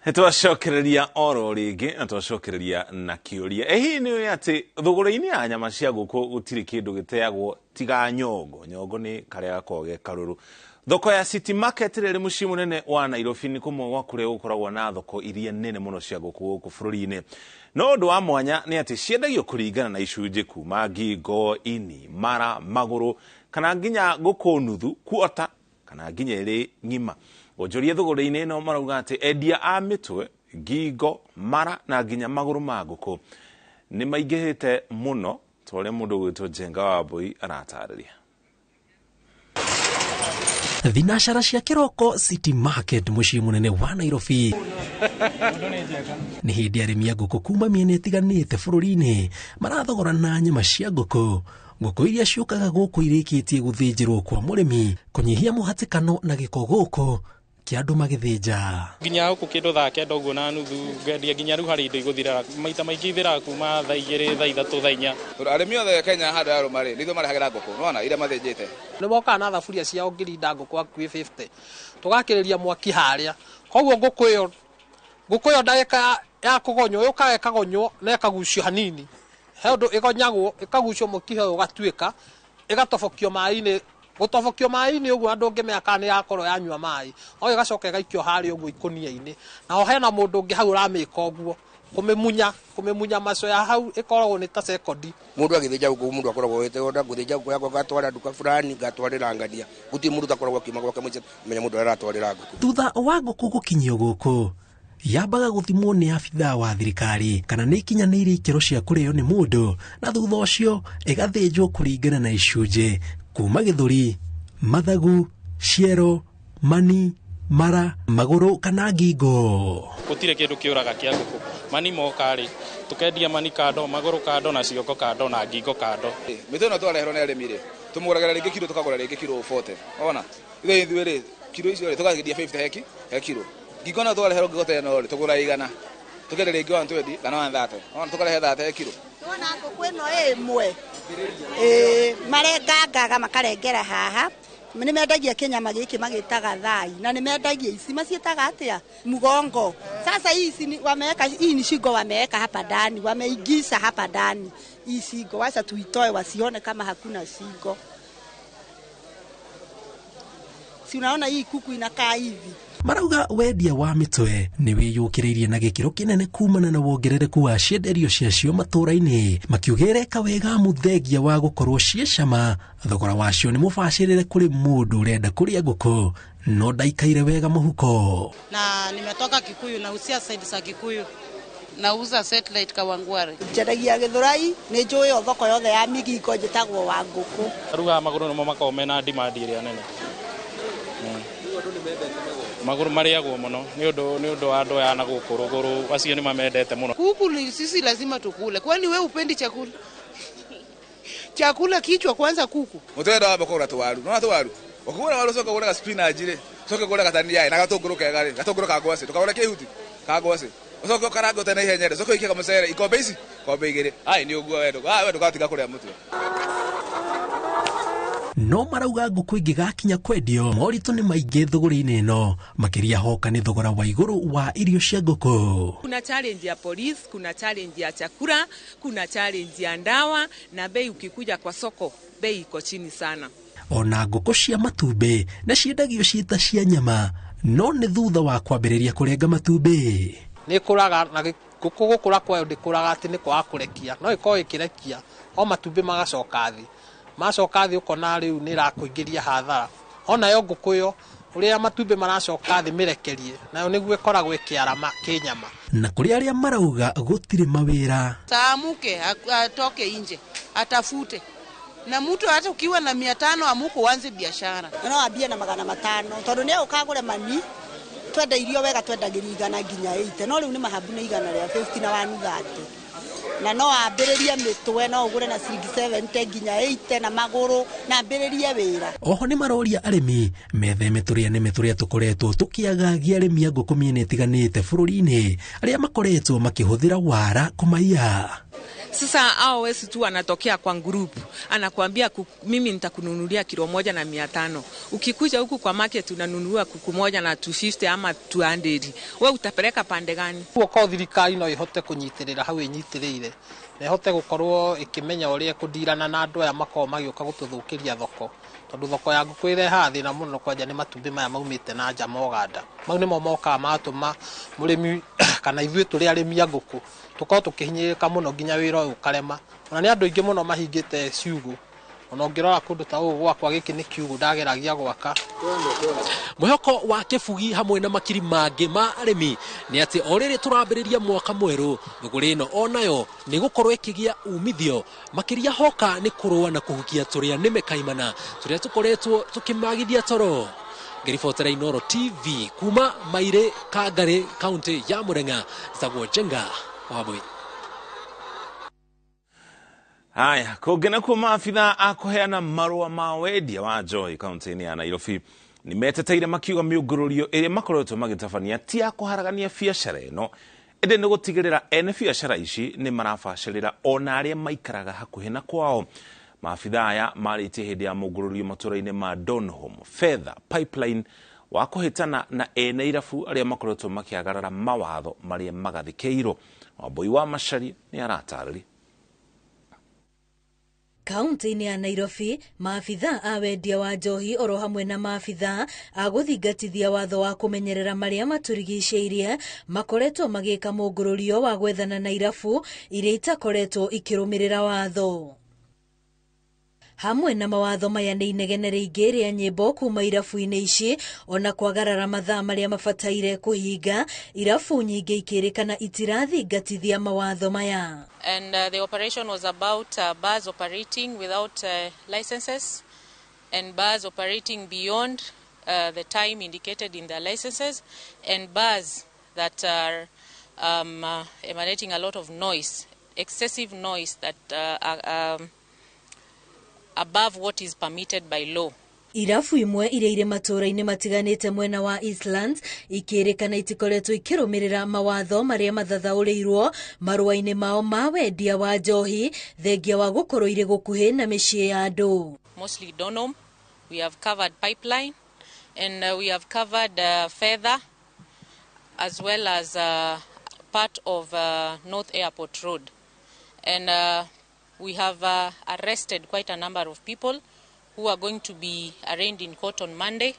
S1: Nĩtwacokereria oro rĩngĩ na twacokereria na kĩũria. Ĩ hihi nĩ ũĩ atĩ thũgũrĩ-inĩ ya nyama cia ngũkũ gũtirĩ kĩndũ gĩteagwo tiga nyongo. Nyongo nĩ karĩa gakoragwo ge karũrũ. Thoko ya City Market ĩrĩa ĩrĩ mũciĩ mũnene wa Nairobi nĩ kũmwe gwa kũrĩa gũkoragwo na thoko iria nene mũno cia ngũkũ gũkũ bũrũri-inĩ. No ũndũ wa mwanya nĩ atĩ ciendagio kũringana na icunjĩ kuma ngingo, ini, mara, magũrũ kana nginya ngũkũ nuthu, kuota kana nginya ĩrĩ ng'ima. Onjoria thũgũrĩ-inĩ ĩno marauga atĩ endia a mĩtwe, ngingo, mara na nginya magũrũ ma ngũkũ nĩ maingĩhĩte mũno ta ũrĩa mũndũ ũgwĩtwo Njenga wa Mbũi aratarĩria.
S9: Thinacara cia kĩroko City Market mũciĩ mũnene wa Nairobi nĩ hĩndĩ arĩmi a ngũkũ kuma mĩena ĩtiganĩte bũrũri-inĩ marathogorana nyama cia ngũkũ. Ngũkũ iria ciũkaga gũkũ irĩkĩtie gũthĩnjĩrwo kwa mũrĩmi kũnyihia mũhatĩkano na gĩko gũkũ kĩa andũ magĩthĩnja.
S11: Nginya gũkũ kĩndũ 9:30 ũguo ngendia nginya rĩu harĩ indo igũthiraga maita maingĩ ithiraga kuma 2:00, 3:00, 4:00.
S12: Tondũ arĩmi othe Kenya handũ ya rũma rĩ, nĩ ithuĩ marehagĩra ngũkũ, nĩwona iria mathĩnjĩte.
S13: Nĩ mokaga na thaburia ciao ngirinda ngũkũ hakuhĩ 50 tũgakĩrĩria mwaki harĩa, koguo ngũkũ ĩyo ndagĩka ya kũgonywo yũkaga ĩkagonywo na ĩkagucio hanini, he ũndũ ĩgonyagwo ĩkagucio mũkiha ũyũ ũgatuĩka ĩgatobokio maĩ-inĩ. Gũtobokio maĩ-inĩ ũguo andũ ũngĩmenya kana nĩ yakorwo yanyua maĩ, no ĩgacoka ĩgaikio harĩa ũguo ikũnia-inĩ, naho hena mũndũ ũngĩ hau ũramĩka ũguo kũmĩmunya macoya hau ĩkoragwo nĩ ta sekondi.
S14: Mũndũ agĩthĩnja ngũkũ mũndũ akoragwo oete order, ngũthĩnja ngũkũ yakwa ngatwara nduka fulani ngatwarĩra ngania, gũtirĩ mũndũ ũtakoragwo akiuma gwake mũciĩ menya mũndũ ũrĩa aratwarĩra ngũkũ.
S9: Thutha wa ngũkũ gũkinyio gũkũ yambaga gũthimwo nĩ abithaa wa thirikari kana nĩ ikinyanĩirie ikĩro cia kũrĩo nĩ mũndũ, na thutha ũcio ĩgathĩnjwo kũringana na icunjĩ kuma gĩthũri, mathagu, ciero, mani, mara, magũrũ kana ngingo.
S11: Gũtirĩ kĩndũ kĩũraga kĩa ngũkũ. Mani moka rĩ, tũkendia mani kando, magũrũ kando na ciongo kando na ngingo kando.
S12: Mĩtwe ĩno twareherwo nĩ arĩmi rĩ, tũmũgũragĩra rĩngĩ kiro tũkagũra rĩngĩ kiro 40. Wona? Ithuĩ rĩ, kiro icio rĩ tũgakendia 50 he kiro. Ngingo no twareherwo ngingo ta ĩno rĩ, tũgũra 100. Tũkendia rĩngĩ 120 kana 130. Wona tũkarehe 30 he kiro.
S15: Wona ngũkũ ĩno ĩmwe marengangaga makarengera haha, nĩ mendagia kĩnyama gĩkĩ magĩtaga thai, na nĩ mendagia ici maciĩtaga atĩa, mugongo. Sasa hii wameweka, hii ni shingo wameweka hapa ndani, wameingiza hapa ndani hii shingo, wacha tuitoe wasione kama hakuna shingo. Si unaona hii kuku inakaa hivi.
S9: Marauga wendia wa mĩtwe nĩ wĩyũkĩrĩirie na gĩkĩro kĩnene kumana na wongerereku wa cienderio ciacio matũũra-inĩ, makiuga ĩreka wega mũthengia wa gũkorwo ciĩ cama, thogora wacio nĩ mũbacĩrĩre kũrĩ mũndũ ũrenda kũrĩa ngũkũ no ndaikaire wega mũhuko.
S16: Na nimetoka Kikuyu, nausia side za Kikuyu, nauza satellite Kawangware.
S15: Njendagia Gĩthũrai, nĩ njũĩ thoko yothe ya Migingo njĩtagwo wa ngũkũ.
S11: Ruga magũrũ nĩmo makoragwo mena demand ĩrĩa nene. Magũrũ marĩagwo mũno nĩ ũndũ wa andũ aya na gũkũ rũgũrũ, acio nĩ mamendete mũno.
S16: Kuku ni sisi lazima tukule. Kwani wewe upendi chakula? Chakula kichwa kwanza kuku.
S12: Mũtwe wamba kũgũra tũwaru. Nĩwona tũwaru? Ũkĩgũra waru ũcoke ũgũre spinach rĩ, ũcoke ũgũre gatania na gatũngũrũ kega rĩ, gatũngũrũ ka ngwacĩ, ndũkagũre kĩhuti ka ngwacĩ. Ũcoke ũkarange ũte na ihenya rĩ, ũcoke ũikie kamũcere ikombe ici, ikombe 2. Ai nĩ ũguo we ndũgatiga kũrĩa mũtwe.
S9: No marauga ngũkũ ĩngĩgakinya kwendio moritũ nĩ maingĩ thũgũrĩ-inĩ ĩno, makĩria hoka nĩ thogora wa igũrũ wa irio cia ngũkũ.
S17: Kuna challenge ya police, kuna challenge ya chakula, kuna challenge ya ndawa, na bei ukikuja kwa soko bei iko chini sana.
S9: Ona ngũkũ cia matumbĩ na ciendagio ciĩ ta cia nyama, no nĩ thutha wa kwambĩrĩria kũrenga matumbĩ.
S13: Nĩ ĩkũraga na ngũkũ gũkũra kwayo ndĩkũraga atĩ nĩ kwaga kũrekia, no ĩkorwo ĩkĩrekia o matumbĩ magacoka thĩ. Macoka thĩ ũkona rĩu nĩ ĩrakũingĩria hathara. Onayo ngũkũ ĩyo ũrĩa matumbĩ maracoka thĩ mĩrekerie, nayo nĩguo ĩkoragwo ĩkĩarama kĩnyama.
S9: Na kũrĩ arĩa marauga gũtirĩ mawĩra,
S16: taamuke atoke nje atafute, na mtu hata ukiwa na 500 amuko uanze biashara.
S15: No ambie na 500 tondũ nĩ ũkagũre mani twenda irio wega twendagĩria 100 nginya 80, no rĩu nĩ mahambu nĩ 150 na 130. Na no ambĩrĩrie mĩtwe no ũgũre na ciringi 70 nginya 80 na magũrũ na ambĩrĩrie wĩra.
S9: Oho nĩ maroria arĩmi metheme tũrĩa nĩme tũrĩa tũkoretwo tũkĩagagia arĩmi a ngũkũ mĩena ĩtiganĩte bũrũri-inĩ arĩa makoretwo makĩhũthĩra wara kũmaiya.
S17: Sasa hao wesi tu wanatokea kwa group, anakuambia mimi nitakununulia kilo 1 na 500. Ukikuja huku kwa market unanunua kuku 1 na 250 ama 200. Wewe utapeleka pande gani?
S13: Ko thirikari no ihote kunyitirira hau inyitirire na ihote gukorwo ikimenya uria kudirana na andu aya makoragwo magĩũka gũtũthũkĩria thoko, tondu thoko ya ngũkũ ĩrehaga thĩna mũno kwanja nĩ matumbĩ maya maumĩte na nja ma Ũganda. Mau nĩmo mokaga magatũma mũrĩmi kana ithuĩ tũrĩ arĩmi a ngũkũ tũkorwo tũkĩhinyĩrĩrĩka mũno nginya wĩra ũyũ ũkarema. Ona nĩ andũ aingĩ mũno mahingĩte ciugũ, ona ũngĩrora kũndũ ta ũũ gwakwa gĩkĩ nĩ kiugũ ndageragia gwaka.
S9: Mwĩhoko wa Kĩbugi hamwe na makiri mangĩ ma arĩmi nĩ atĩ o rĩrĩ tũrambĩrĩria mwaka mwerũ, thũgũrĩ ĩno onayo nĩ gũkorwo ĩkĩgĩa umithio makĩria hoka nĩ kũrũa na kũhukia tũrĩa nĩme kaimana tũrĩa tũkoretwo tũkĩmagithia toro. Ngĩribotera Inooro TV kuma Mairĩ, Kangarĩ, kaunti ya Murang'a, njĩtagwo Njenga Wambui.
S1: Haya, kũngĩ nakuo maabitha a kũheana marũa ma wendia wa njohi kaunti-inĩ ya Nairobi nĩ meteteire makiuga mĩũngũrũrio ĩrĩa makoretwo magĩtabania ti ya kũharagania biacara ĩno, ĩndĩ nĩ gũtigĩrĩra ene biacara ici nĩ marabacĩrĩra ona arĩa maikaraga hakuhĩ na kwao. Maabitha aya marĩtie hĩndĩ ya mũngũrũrio matũũra-inĩ ma Donholm, Fedha, Pipeline wa kũhĩtana na ene irabu arĩa makoretwo makĩagarara mawatho marĩa magathĩkĩirwo. Wambui wa Macharia nĩ aratarĩria.
S3: Kaunti-inĩ ya Nairobi, maabitha a wendia wa njohi oro hamwe na maabitha a gũthingatithia watho wa kũmenyerera marĩa matũrigicĩirie makoretwo magĩka mũngũrũrio wa gwethana na irabu iria itakoretwo ikĩrũmĩrĩra watho. Hamwe na mawatho maya nĩ inegene rĩingĩ rĩa nyĩmbo kuma irabu-inĩ ici ona kwagarara mathaa marĩa mabataire kũhinga, irabu nyingĩ ikĩrĩkana itirathingatithia mawatho maya.
S4: And the operation was about bars operating without licenses and bars operating beyond the time indicated in their licenses and bars that are emanating a lot of noise, excessive noise that are above what is permitted by law.
S3: Irabu imwe iria irĩ matũũra-inĩ matiganĩte mwena wa Eastlands ikĩrĩkana itikoretwo ikĩrũmĩrĩra mawatho marĩa mathathaũrĩirwo marũa-inĩ mao ma wendia wa njohi thengia wa gũkorwo irĩ gũkuhĩ na mĩciĩ ya andũ.
S4: Mostly Donholm, we have covered Pipeline and we have covered Fedha as well as part of North Airport Road, and we have arrested quite a number of people who are going to be arraigned in court on Monday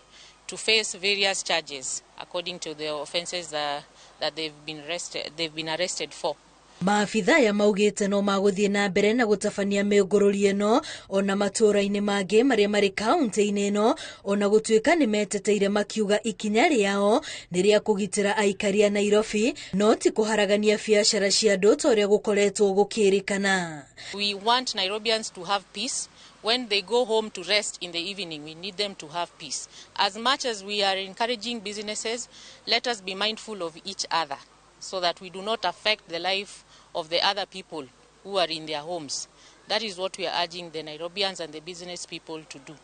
S4: to face various charges according to the offences that they've been arrested for.
S3: Maabitha aya maugĩte no magũthiĩ na mbere na gũtabania mĩũngũrũrio ĩno ona matũũra-inĩ mangĩ marĩa marĩ kaunti-inĩ ĩno, ona gũtuĩka nĩ meteteire makiuga ikinya rĩao nĩ rĩa kũgitĩra aikari a Nairobi no ti kũharagania biacara cia andũ ta ũrĩa gũkoretwo gũkĩrĩkana.
S4: We want Nairobians to have peace. When they go home to rest in the evening, we need them to have peace. As much as we are encouraging businesses, let us be mindful of each other so that we do not affect the life of the other people who are in their homes. That is what we are urging the Nairobians and the business people to do.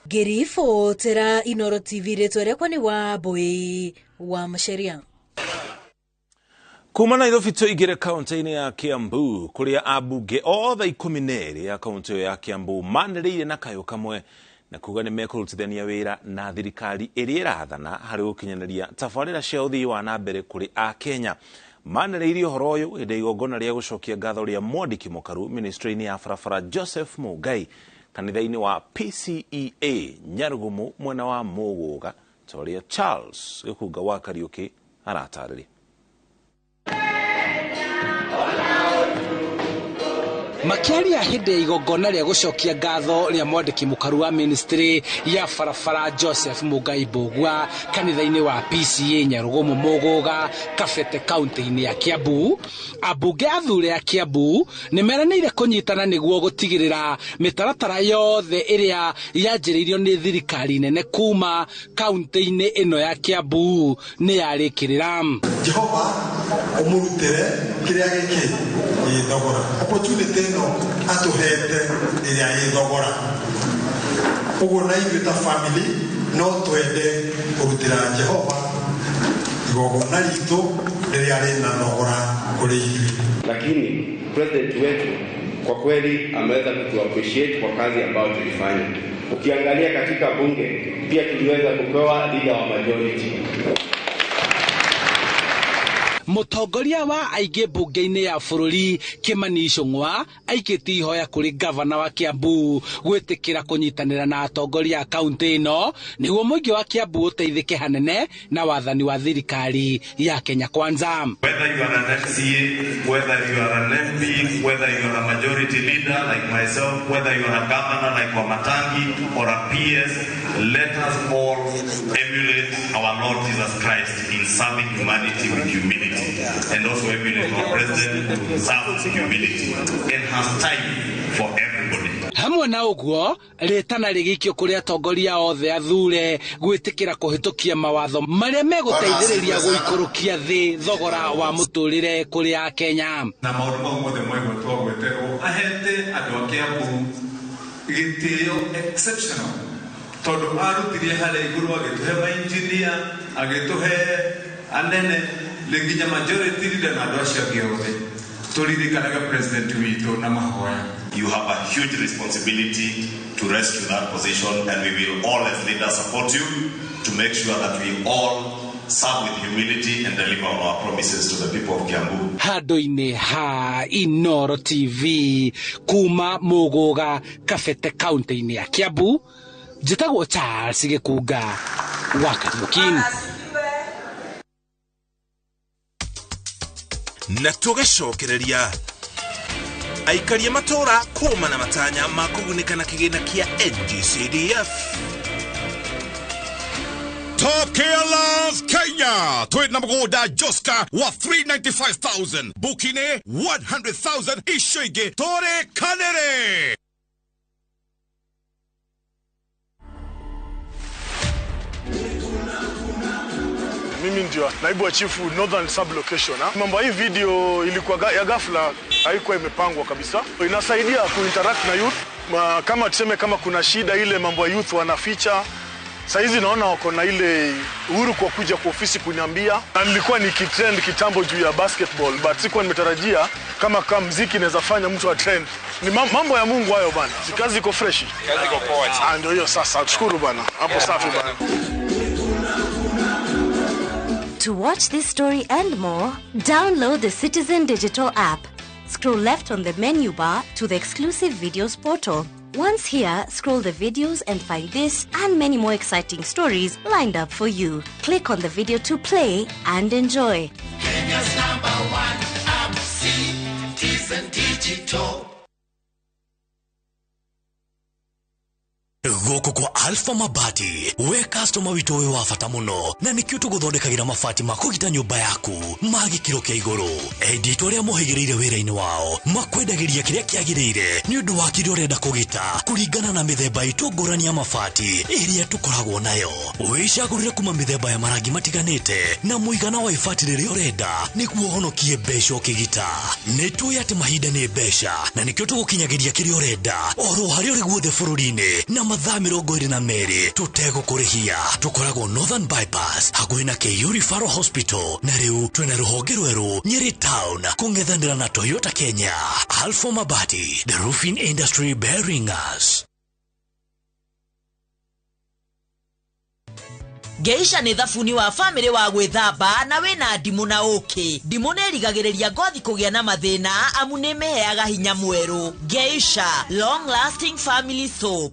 S3: Ngĩribotera Inooro TV, rĩtwa rĩakwa nĩ Wambui wa Macharia.
S1: Kuma Nairobi tũingĩre kaunti-inĩ ya Kiambu kũrĩa ambunge othe 12 ya kaunti ĩyo ya Kiambu manĩrĩire na kayũ kamwe na kuga nĩ mekũrutithania wĩra na thirikari ĩrĩa ĩrathana harĩ gũkinyanĩria tabarĩra cia ũthii wa na mbere kũrĩ Akenya. Manĩrĩirie ũhoro ũyũ hĩndĩ ya igongona rĩa gũcokia ngatho rĩa mwandĩki mũkaru ministry-inĩ ya barabara Joseph Mungai kanitha-inĩ wa PCEA Nyarugumu mwena wa Mũgũga, ta ũrĩa Charles Gĩkunga wa Kariũki aratarĩria.
S6: Makiaria hĩndĩ ya igongona rĩa gũcokia ngatho rĩa mwandĩki mũkaru wa ministry ya barabara Joseph Mungai Mbugua kanitha-inĩ wa PCA Nyarugumu Mũgũga Kabete kaunti-inĩ ya Kiambu, ambunge athure a Kiambu nĩ meranĩire kũnyitana nĩguo gũtigĩrĩra mĩtaratara yothe ĩrĩa yanjĩrĩirio nĩ thirikari nene kuma kaunti-inĩ ĩno ya Kiambu nĩ yarĩkĩrĩra.
S7: Jehova ũmũrutĩre kĩrĩa gĩkĩ gĩ thogora, opportunity ĩno atũhete ĩrĩa ĩ thogora. Ũguo na ithuĩ ta family no twende kũrutĩra Jehova igongona ritũ Rĩrĩa rĩna thogora kũrĩ ithuĩ.
S2: Lakini president wetu kwa kweli ameweza kutu appreciate kwa kazi ambayo tulifanya. Ukiangalia katika bunge pia tuliweza kupewa leader wa majority.
S6: Mũtongoria wa aingĩ mbunge-inĩ ya bũrũri Kimani Ichung'wa aikĩtie ihoya kũrĩ gavana wa Kiambu gwĩtĩkĩra kũnyitanĩra na atongoria a kaunti ĩno nĩguo mũingĩ wa Kiambu ũteithĩke hanene na wathani wa thirikari ya Kenya Kwanza.
S5: Whether you are an MCA, whether you are an MP, whether you are a majority leader like myself, whether you are a governor like Wamatangi or a PS, let us all emulate our Lord Jesus Christ in serving humanity with humility, and also emulate our president who serves humility and has time for everybody.
S6: Hamwe na ũguo rĩtana rĩgĩikio kũrĩ atongoria othe athure gwĩtĩkĩra kũhĩtũkia mawatho marĩa megũteithĩrĩria gũikũrũkia thĩ thogora wa mũtũrĩre kũrĩ Akenya.
S8: Na maũndũ mau mothe mwegwetwo gweterwo ahete andũ a Kiambu gĩtĩo exceptional, tondũ arutirie harĩa igũrũ agĩtũhe mainjinia, agĩtũhe anene, nginya majority leader na andũ acio angĩ othe. Tũririkanaga president witũ na mahoya.
S5: You have a huge responsibility to rescue that position, and we will all as leaders support you to make sure that we all serve with humility and deliver on our promises to the people of Kiambu.
S6: Handũ-inĩ ha Inoro TV kuma Mũgũga Kabete kaunti-inĩ ya Kiambu, njĩtagwo Charles Gĩkunga wa Kariũki.
S1: Na tũgĩcokereria aikaria matũra kũma na matanya ma kũgunĩka na kĩgĩna kĩa NGCDF.
S18: Top Care Love Kenya twina mũgũnda Joska wa 395,000 bukine 100,000 icio ingĩ tũrĩkanĩre.
S19: Mimi ndio naibu wa chifu Northern Sub-Location. Mambo hii video ilikuwa ya ghafla, haikuwa imepangwa kabisa. Inasaidia kuinteract na youth. Kama tuseme kama kuna shida ile mambo ya youth wanaficha. Saizi naona wako na ile uhuru kwa kuja kwa ofisi kuniambia. Na nilikuwa nikitrend kitambo juu ya basketball, but sikuwa nimetarajia kama muziki inaweza fanya mtu a trend. Ni mambo ya Mungu hayo bana. Kazi iko fresh.
S12: Kazi iko poa.
S19: Ndio hiyo sasa. Tushukuru bana. Hapo safi bana.
S20: To watch this story and more, download the Citizen Digital app. Scroll left on the menu bar to the exclusive videos portal. Once here, scroll the videos and find this and many more exciting stories lined up for you. Click on the video to play and enjoy.
S21: Kenya's #1 app, Citizen Digital.
S27: Gũkũ kwa Alpha Mabati we customer witũ wĩ wa bata mũno na nĩkĩo tũgũthondekagĩra mabati ma kũgita nyũmba yaku ma gĩkĩro kĩa igũrũ. Endi arĩa mohĩgĩrĩire wĩra-inĩ wao makwendagĩria kĩrĩa kĩagĩrĩire nĩ ũndũ wa kĩrĩa ũrenda kũgita kũringana na mĩthemba itũ ngũrani ya mabati ĩrĩa tũkoragwo nayo. Wĩcagũrĩre kuma mĩthemba ya marangi matiganĩte na mũigana wa ibati rĩrĩa ũrenda nĩguo ũhonokie mbeca ũkĩgita. Nĩ tũĩ atĩ mahinda nĩ mbeca na nĩkĩo tũgũkinyagĩria kĩrĩa ũrenda oro harĩa ũrĩ guothe bũrũri-inĩ na mathaa 22 tũtegũkũrĩhia. Tũkoragwo Northern Bypass hakuhĩ na KU Referral Hospital na rĩu twĩna rũhonge rwerũ Nyeri Town kũng'ethanĩra na Toyota Kenya. Alpha Mabati, the roofing industry bearing us.
S22: Geisha nĩ thabuni wa family wa gwĩthamba na wĩna ndimũ na ũkĩ. Ndimũ nĩ ĩrigagĩrĩria ngothi kũgĩa na mathĩna amu nĩ ĩmĩheaga hinya mwerũ. Geisha long lasting family soap.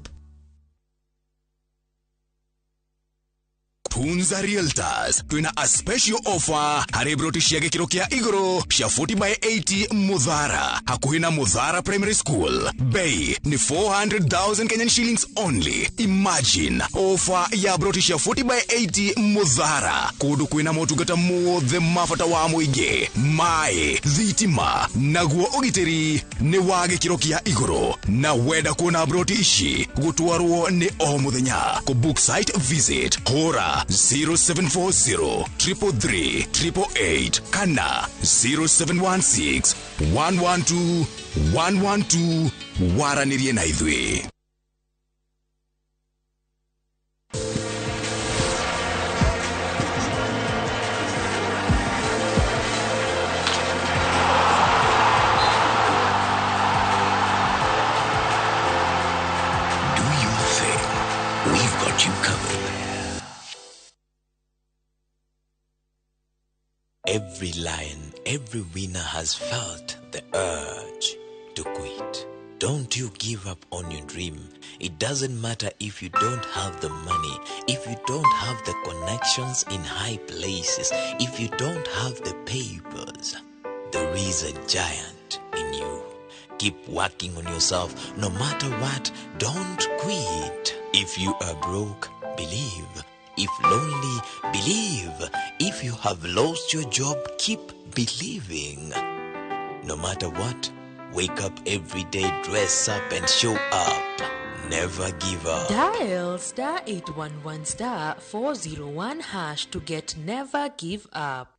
S23: Tunza Realtors twina a special offer harĩ broti cia gĩkĩro kĩa igũrũ cia 40x80 Muthara hakuhĩ na Muthara Primary School. Bei ni 400,000 Kenyan shillings only. Imagine offer ya broti cia 40x80 Muthara kũndũ kwĩna motungata mothe ma bata wa mũingĩ, maĩ, thitima naguo ũgitĩri nĩ wa gĩkĩro kĩa igũrũ. Na wenda kuona broti ici gũtwarwo nĩ o mũthenya. Kũ book site visit hũra 0740 333 888 kana 0716 112 112 waranĩrie na ithuĩ.
S10: Every winner has felt the urge to quit. Don't you give up on your dream. It doesn't matter if you don't have the money, if you don't have the connections in high places, if you don't have the papers. There is a giant in you. Keep working on yourself no matter what. Don't quit. If you are broke, believe. If lonely, believe. If you have lost your job, keep believing. No matter what, wake up every day, dress up and show up. Never give up.
S11: Dial star 811 star 401 hash to get Never Give Up.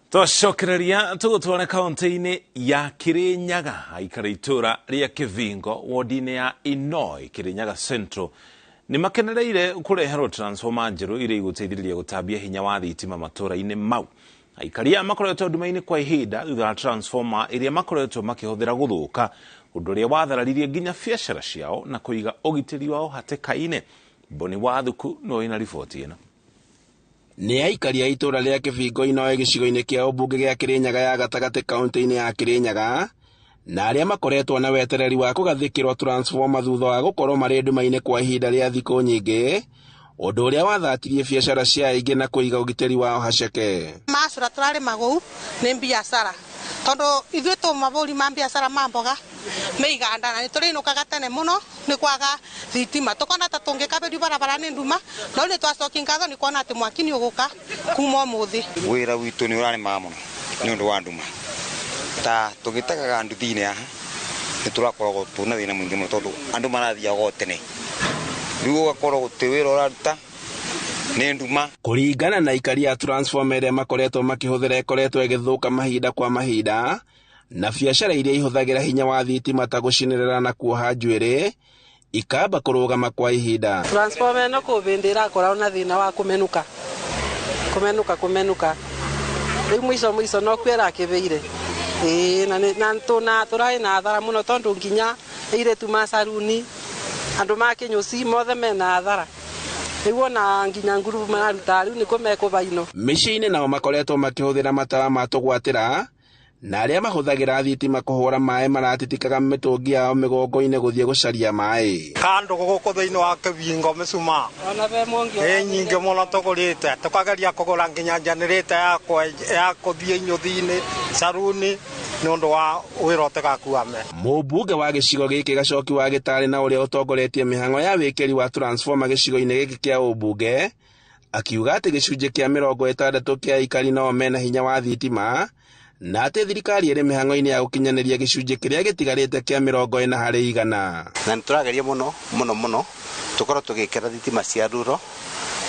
S1: Twacokereria tũgũtware kaunti-inĩ ya Kirinyaga aikari itũra rĩa Kĩvingo wodi-inĩ ya Inoi Kirinyaga Central nĩ makenereire kũreherwo transformer njerũ iria igũteithĩrĩria gũtambia hinya wa thitima matũra-inĩ mau. Aikari aya makoretwo nduma-inĩ kwa ihinda thutha wa transformer iria makoretwo makĩhũthĩra gũthũka, ũndũ ũrĩa wathararirie nginya biacara ciao na kũiga ũgitĩri wao hatĩka-inĩ. Boni Wathuku no ĩna riboti ĩno.
S14: Nĩ aikari a itũra rĩa Kĩbingo Inoi gĩcigo-inĩ kĩa ũmbunge gĩa Kĩrĩnyaga ya gatagatĩ kaunti-inĩ ya Kĩrĩnyaga na arĩa makoretwo na wetereri wa kũgathĩkĩrwo transformer thutha wa gũkorwo marĩ nduma-inĩ kwa ihinda rĩa thikũ nyingĩ, ũndũ ũrĩa wathatirie biacara cia aingĩ na kũiga ũgitĩri wao haceke.
S16: Macura tũrarĩma kũu nĩ mbiacara tondũ ithuĩ tũ mabũri ma mbiacara ma mboga me iganda na nĩtũrĩinũkaga tene mũno nĩ kwaga thitima tũkona ta tũngĩkabĩrio barabara nĩ nduma no nĩ twacokia ngatho nĩ kuona atĩ mwaki nĩ ũgũka kuma ũmũthĩ.
S24: Wĩra witũ nĩ ũrarĩmaga mũno nĩ ũndũ wa nduma ta tũgĩtagaga nduthi-inĩ haha nĩ tũrakoragwo tũna thĩna mũingĩ mũno tondũ andũ marathiaga o tene rĩu ũgakorwo gũtirĩ wĩra ũraruta nĩ nduma.
S14: Kũringana na aikari a transformer ĩrĩa makoretwo makĩhũthĩra ĩkoretwo ĩgĩthũka mahinda kwa mahinda na biacara iria ihũthagĩra hinya wa thitima ta gũcinĩrĩra na kuoha njuĩrĩ ikamba kũrũgama kwa ihinda.
S25: Transformer ĩno kũ bĩndĩ ĩrakorwo na thĩna wa kũmenũka kũmenũka kũmenũka rĩu mũico mũico no kuo ĩrakĩbĩire. Ĩĩ na tũna tũrarĩ na athara mũno tondũ nginya airĩtu ma caruni andũ ma kĩnyũci mothe mena athara rĩu ona nginya ngurubu mararuta rĩu nĩkuo mekũbaino.
S14: Mĩciĩ-inĩ nao makoretwo makĩhũthĩra matawa ma tũgwatĩra na arĩa mahũthagĩra thitima kũhũra maĩ maratitikaga mĩtũngi yao mĩgongo-inĩ gũthiĩ gũcaria maĩ.
S26: Kandũ gũkũ thĩinĩ wa Kĩbingo mĩcumaa ĩ nyingĩ mũno tũgũrĩte tũkageria kũgũra nginya generator ya kũthiĩ inyũthi-inĩ caruni nĩ ũndũ wa wĩra ũtigakuame.
S14: Mũmbunge wa gĩcigo gĩkĩ Gacoki wa Gĩtarĩ na ũrĩa ũtongoretie mĩhang'o ya wĩkĩri wa transformer gĩcigo-inĩ gĩkĩ kĩa ũmbunge akiuga atĩ gĩcunjĩ kĩa 60 kĩa aikari nao mena hinya wa thitima na atĩ thirikari ĩrĩ mĩhang'o-inĩ ya gũkinyanĩria gĩcunjĩ kĩrĩa gĩtigarĩte kĩa 40 harĩ igana.
S28: Na nĩ tũrageria mũno mũno mũno tũkorwo tũgĩkĩra thitima cia ruro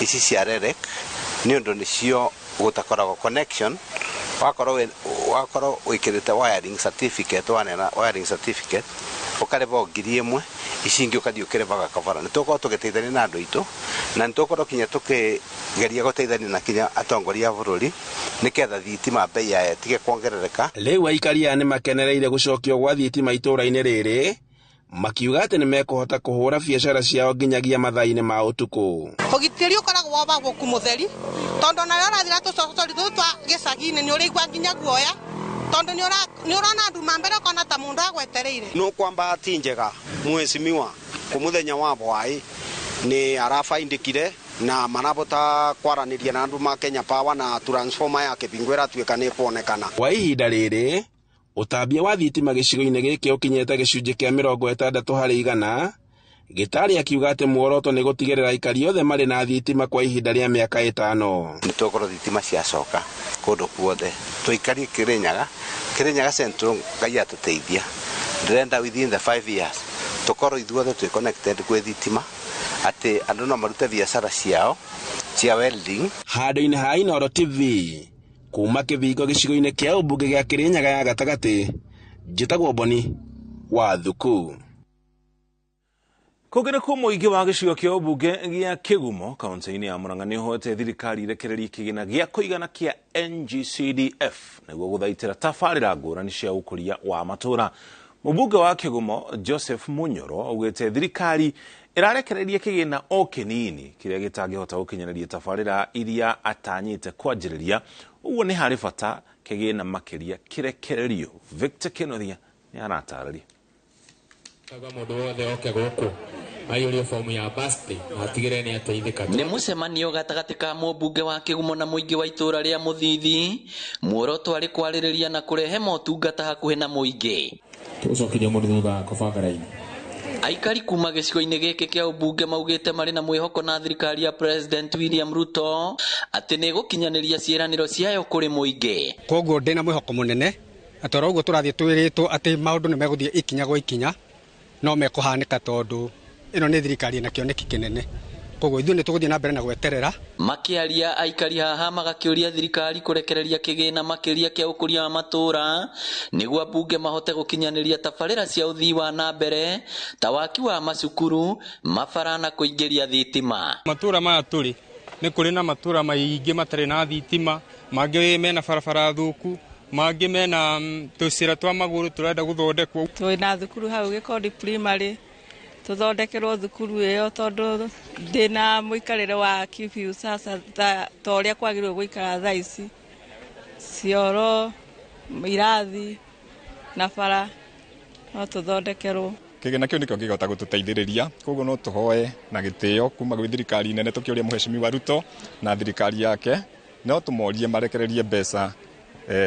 S28: ici cia REREC nĩ ũndũ nĩcio gũtakoragwo connection wakorwo wĩkĩrĩte wiring certificate wanena wiring certificate ũkarĩba 1,000 ici ingĩ ũkathiĩ ũkĩrĩbaga kabara. Nĩ tũgũkorwo tũgĩteithania na andũ aitũ na nĩ tũgũkorwo kinya tũkĩgeria gũteithania na kinya atongoria a bũrũri nĩketha thitima bei yayo ĩtige kuongerereka.
S14: Rĩu aikari aya nĩ makenereire gũcokio gwa thitima itũũra-inĩ rĩrĩ makiuga atĩ nĩ mekũhota kũhũra biacara ciao nginyagia mathaa-inĩ ma ũtukũ.
S16: Ũgitĩri ũkoragwo wa gũkũ mũtheri tondũ ona rĩrĩa ũrathira tũcocori tũtũ twa gĩcagi-inĩ nĩ ũraigua nginya guoya tondũ nĩ ũrona nduma mbere ũkona ta mũndũ agwetereire.
S26: No kwamba ti njega mheshimiwa kũmũthenya wa bwai nĩ arabaindĩkire na marabota kwaranĩria na andũ ma Kenya Power na transformer ya Kĩbingo ĩratuĩka nĩ ĩkuonekana.
S14: Kwa ihinda rĩrĩ ũtambia wa thitima gĩcigo-inĩ gĩkĩ ũkinyĩte gĩcunjĩ kĩa 60 harĩ igana. Gĩtarĩ akiuga atĩ muoroto nĩ gũtigĩrĩra aikari othe marĩ na thitima kwa ihinda rĩa mĩaka 5.
S28: Nĩ tũgũkorwo thitima ciacoka kũndũ kuothe tũikarie Kĩrĩnyaga Kĩrĩnyaga Central Ngai atũteithia ndĩrenda within the 5 years tũkorwo ithuothe twĩ connected gwĩ thitima atĩ andũ no marute biacara ciao cia welding.
S14: Handũ-inĩ ha Inooro TV kuma Kĩbingo gĩcigo-inĩ kĩa ũmbunge gĩa Kĩrĩnyaga ya gatagatĩ njĩtagwo Boni wa Thuku.
S1: Kũngĩ nĩkuo mũingĩ wa gĩcigo kĩa ũmbunge gĩa Kĩgumo kaunti-inĩ ya Murang'a nĩ ũhoete thirikari irekererie kĩgĩna gĩa kũigana kĩa NGCDF nĩguo gũthaitĩra tabarĩra ngũrani cia ũkũria wa matũũra. Mũmbunge wa Kĩgumo Joseph Munyoro augĩte thirikari Ĩrarekereria kĩgĩna o kĩnini kĩrĩa gĩtangĩhota gũkinyanĩria tabarĩra iria atanyĩte kwanjĩrĩria, ũguo nĩ harĩ bata kĩgĩna makĩria kĩrekererio. Victor Kenothia nĩ aratarĩria.
S2: Nĩ mũcemanio gatagatĩ ka mũmbunge wa Kĩgumo na mũingĩ wa itũũra rĩa Mũthithi, muoroto arĩ kwarĩrĩria na kũrehe motungata hakuhĩ na mũingĩ.
S3: Tũgũcokeria mũndũ thutha wa kũbanga raini.
S2: Aikari kuma gĩcigo-inĩ gĩkĩ kĩa ũmbunge maugĩte marĩ na mwĩhoko na thirikari ya President William Ruto atĩ nĩ ĩgũkinyanĩria ciĩranĩro ciayo kũrĩ mũingĩ.
S4: Koguo ndĩna mwĩhoko mũnene atĩ oro ũguo tũrathiĩ twĩrĩtwo atĩ maũndũ nĩ megũthiĩ ikinya gwa ikinya no mekũhanĩka tondũ ĩno nĩ thirikari ĩna kĩoneki kĩnene. Koguo ithuĩ nĩ tũgũthiĩ na mbere na gweterera.
S2: Makĩaria aikari haha magakĩũria thirikari kũrekereria kĩgĩna makĩria kĩa ũkũria wa matũũra nĩguo ambunge mahote gũkinyanĩria tabarĩra cia ũthii wa na mbere ta waki wa macukuru, mabara na kũingĩria thitima.
S7: Matũũra maya tũrĩ nĩ kũrĩ na matũũra maingĩ matarĩ na thitima, mangĩ mena barabara thũku, mangĩ mena tũcĩra twa magũrũ tũrenda gũthondekwo.
S9: Twĩna thukuru hau Gĩkondi Primary, tũthondekerwo thukuru ĩyo tondũ ndĩna mũikarĩre wa kibiu sasa ta ũrĩa kwagĩrĩirwo gũikara thaa ici, cioro, irathi na bara no tũthondekerwo.
S13: Kĩgĩna kĩu nĩkĩo kĩngĩhota gũtũteithĩrĩria, koguo no tũhoe na gĩtĩo kuma gwĩ thirikari nene tũkĩũria Mheshimiwa Ruto na thirikari yake, no tũmorie marekererie mbeca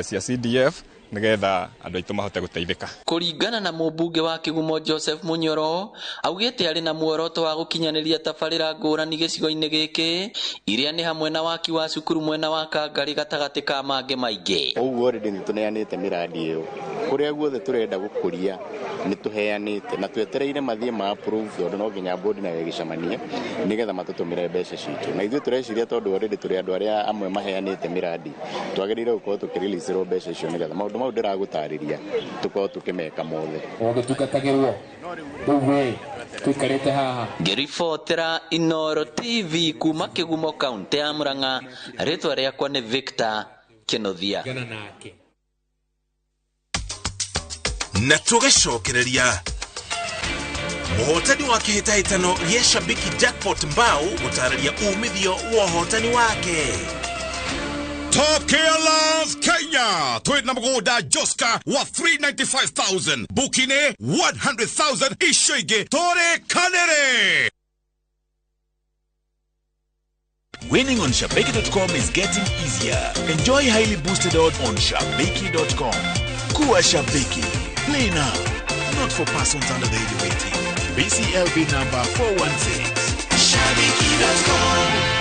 S13: cia CDF nigetha andũ aitũ mahote gũteithĩka.
S2: Kũringana na mũmbunge wa Kĩgumo Joseph Munyoro, augĩte arĩ na muoroto wa gũkinyanĩria tabarĩra ngũrani gĩcigo-inĩ gĩkĩ iria nĩ hamwe na waki wa cukuru mwena wa Kangarĩ gatagatĩ ka mangĩ maingĩ.
S15: Ũguo already nĩ tũneanĩte mĩradi ĩyo kũrĩa guothe tũrenda gũkũria nĩ tũheanĩte na twetereire mathiĩ ma approve tondũ no nginya board nayo ĩgĩcemanie nĩgetha matũtũmĩre mbeca citũ, na ithuĩ tũreciria tondũ already tũrĩ andũ arĩa amwe maheanĩte mĩradi twagĩrĩire gũkorwo tũkĩreleaserwo mbeca icio nĩgetha maũndũ mau ndĩragũtarĩria tũkorwo tũkĩmeka mothe.
S3: Ũgĩtungatagĩrwo rĩu we tũikarĩte haha.
S2: Ngĩribotera Inooro TV kuma Kĩgumo kaunti ya Murang'a, rĩtwa rĩakwa nĩ Victor Kĩnuthia.
S1: Na tũgĩcokereria mũhotani wa kĩhĩtahĩtano gĩa Shabiki Jackpot Mbao gũtarĩria umithio wa ũhotani wake.
S18: Top Care Love Kenya twĩna mũgũnda Joska wa 395,000 booking 100,000 icio ingĩ tũrĩkanĩre.
S10: Winning on Shabiki.com is getting easier. Enjoy highly boosted odds on Shabiki.com. Kuwa Shabiki. Play now. Not for persons under the age of 18. BCLB number 416. Shabiki.com.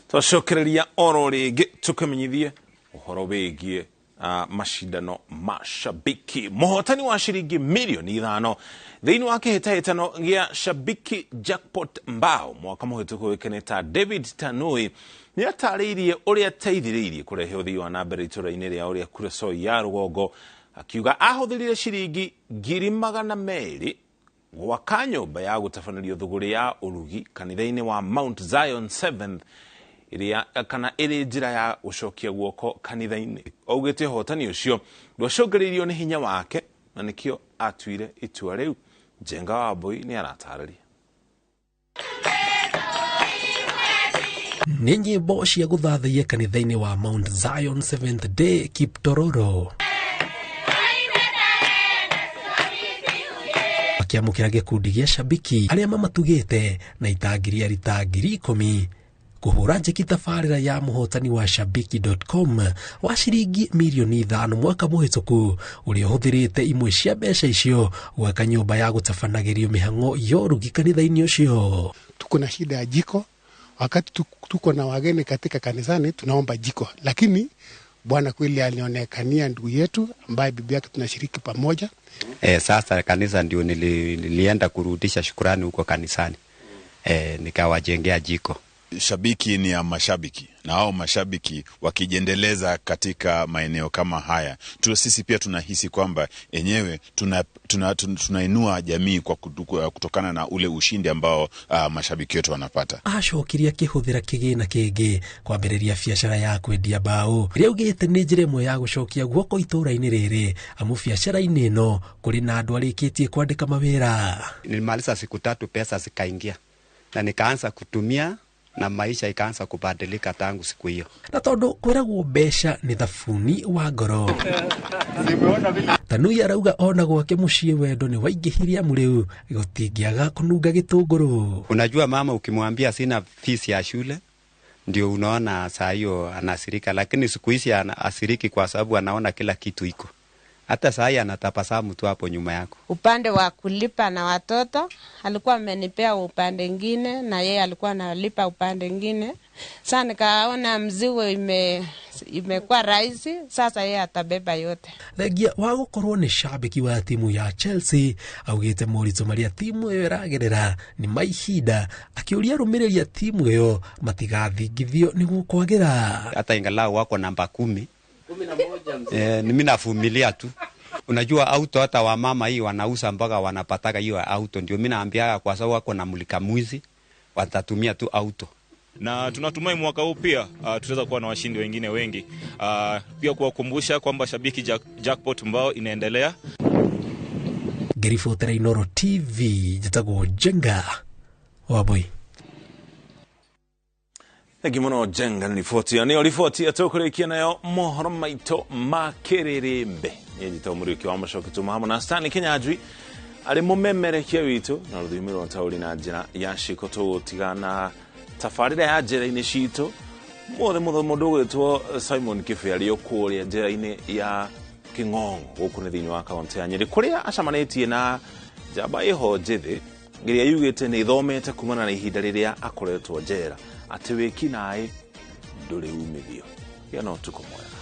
S1: Twacokereria oro rĩngĩ tũkĩmenyithie ũhoro wĩgiĩ mashindano ma Shabiki. Mũhotani wa ciringi milioni 5 thĩinĩ wa kĩhĩtahĩtano gĩa Shabiki Jackpot Mbao mwaka mũhĩtũku ũĩkaine ta David Tanui nĩ atarĩirie ũrĩa ateithĩrĩirie kũrehe ũthii wa na mbere itũũra-inĩ rĩa ũrĩa Kuresoi ya rũgongo, akiuga ahũthĩrire ciringi 200,000 gwaka nyũmba ya gũtabanĩrio thũgũrĩ ya ũrugi kanitha-inĩ wa Mount Zion 7th ĩrĩa kana ĩrĩ njĩra ya gũcokia guoko kanitha-inĩ. Augĩte ũhotani ũcio ndwacũngĩrĩirio nĩ hinya wake na nĩkĩo atuire itua rĩu. Njenga wa Mbui nĩ aratarĩria.
S17: Nĩ nyĩmbo cia gũthathaiya kanitha-inĩ wa Mount Zion 7th Day Kiptororo makĩamũkĩra gĩkundi gĩa Shabiki arĩa mamatugĩte na itangiria rita 10,000 kũhũra njeki tabarĩra ya mũhotani wa Shabiki.com wa ciringi milioni 5 mwaka mũhĩtũku ũrĩa ũhũthĩrĩte imwe cia mbeca icio gwaka nyũmba ya gũtabanagĩrio mĩhang'o ya ũrugi kanitha-inĩ ũcio.
S29: Tuko na shida ya jiko, wakati tuko na wageni katika kanisani tunaomba jiko, lakini Bwana kweli alionekania ndugu yetu ambaye bibi yake tunashiriki pamoja.
S30: Sasa kanisa ndio nilienda kurudisha shukrani huko kanisani. Nikawajengea jiko.
S5: Shabiki ni ya mashabiki na hao mashabiki wakijiendeleza katika maeneo kama haya tu, sisi pia tunahisi kwamba enyewe tunainua tuna, tuna jamii kwa kutokana na ule ushindi ambao mashabiki wetu wanapata.
S17: Acokirie akĩhũthĩra kĩgĩna kĩngĩ kwambĩrĩria biacara ya kwendia mbaũ ĩrĩa augĩte nĩ njĩra ĩmwe ya gũcokia guoko itũũra-inĩ rĩrĩ amu biacara-inĩ ĩno kũrĩ na andũ arĩkĩtie kwandĩka mawĩra.
S30: Nilimaliza siku 3 pesa zikaingia na nikaanza kutumia na maisha ikaanza kubadilika tangu siku hiyo.
S17: Na tondu kwiragwo mbeca ni thabuni wa ngoro, Tanui arauga ona gwake muciĩ wendo ni waingĩhirie amu rĩu gũtingĩaga kũnunga gĩtũngũrũ.
S30: Unajua mama ukimwambia sina fees ya shule ndio unaona saa hiyo anasirika, lakini siku hizi anasiriki kwa sababu anaona kila kitu iko. Hata saa hii anatabasamu tu hapo nyuma yako.
S6: Upande wa kulipa na watoto alikuwa amenipea upande ngine na yeye alikuwa analipa upande ngine. Sasa nikaona mzigo imekuwa rahisi, sasa yeye atabeba yote.
S17: Thengia wa gukorwo ni shabiki wa timu ya Chelsea augite moritũ marĩa timu ĩyo ĩragerera nĩ ma ihinda, akĩũria arũmĩrĩri a timu ĩyo matigathingithio nĩguo kwagĩra.
S30: Hata ingalau wako namba 10 mimi navumilia tu. Unajua auto hata wa mama hii wanauza mpaka wanapataka hiyo auto, ndio mimi naambiaga kwa sababu wako na mulika mwizi watatumia tu auto.
S8: Na tunatumai mwaka huu pia tutaweza kuwa na washindi wengine wengi. Pia kuwakumbusha kwamba Shabiki Jackpot mbao inaendelea.
S17: Ngĩribotera Inooro TV, njĩtagwo Njenga Wambui.
S1: Thengi muno Njenga nĩ riboti ĩyo, nĩyo riboti ĩrĩa tũkũrĩkia nayo mohoro maitũ ma kĩrĩrĩmbe. Niĩ njĩtagwo Mũriũki wa Mũcoki, tuma hamwe na Stanley Kinyanjui arĩ mũmemerekia witũ na rũthiomi rwa taũri na njĩra ya ciĩko. Tũgũtigana tabarĩra ya njĩra-inĩ citũ mothe mũthĩ mũndũ ũgwĩtwo Simon Kĩbĩ arĩ o kũrĩa njĩra-inĩ ya Kĩng'ong'o gũkũ nĩ thĩinĩ wa kaũntĩ ya Nyĩrĩ kũrĩa acemanĩtie na njamba ĩho njĩthĩ ĩrĩa yugĩte nĩ ĩthomete kumana na ihinda rĩrĩa akoretwo njera atĩ wĩki naĩ ndũrĩ umithio. Gĩa na ũtukũ mwega.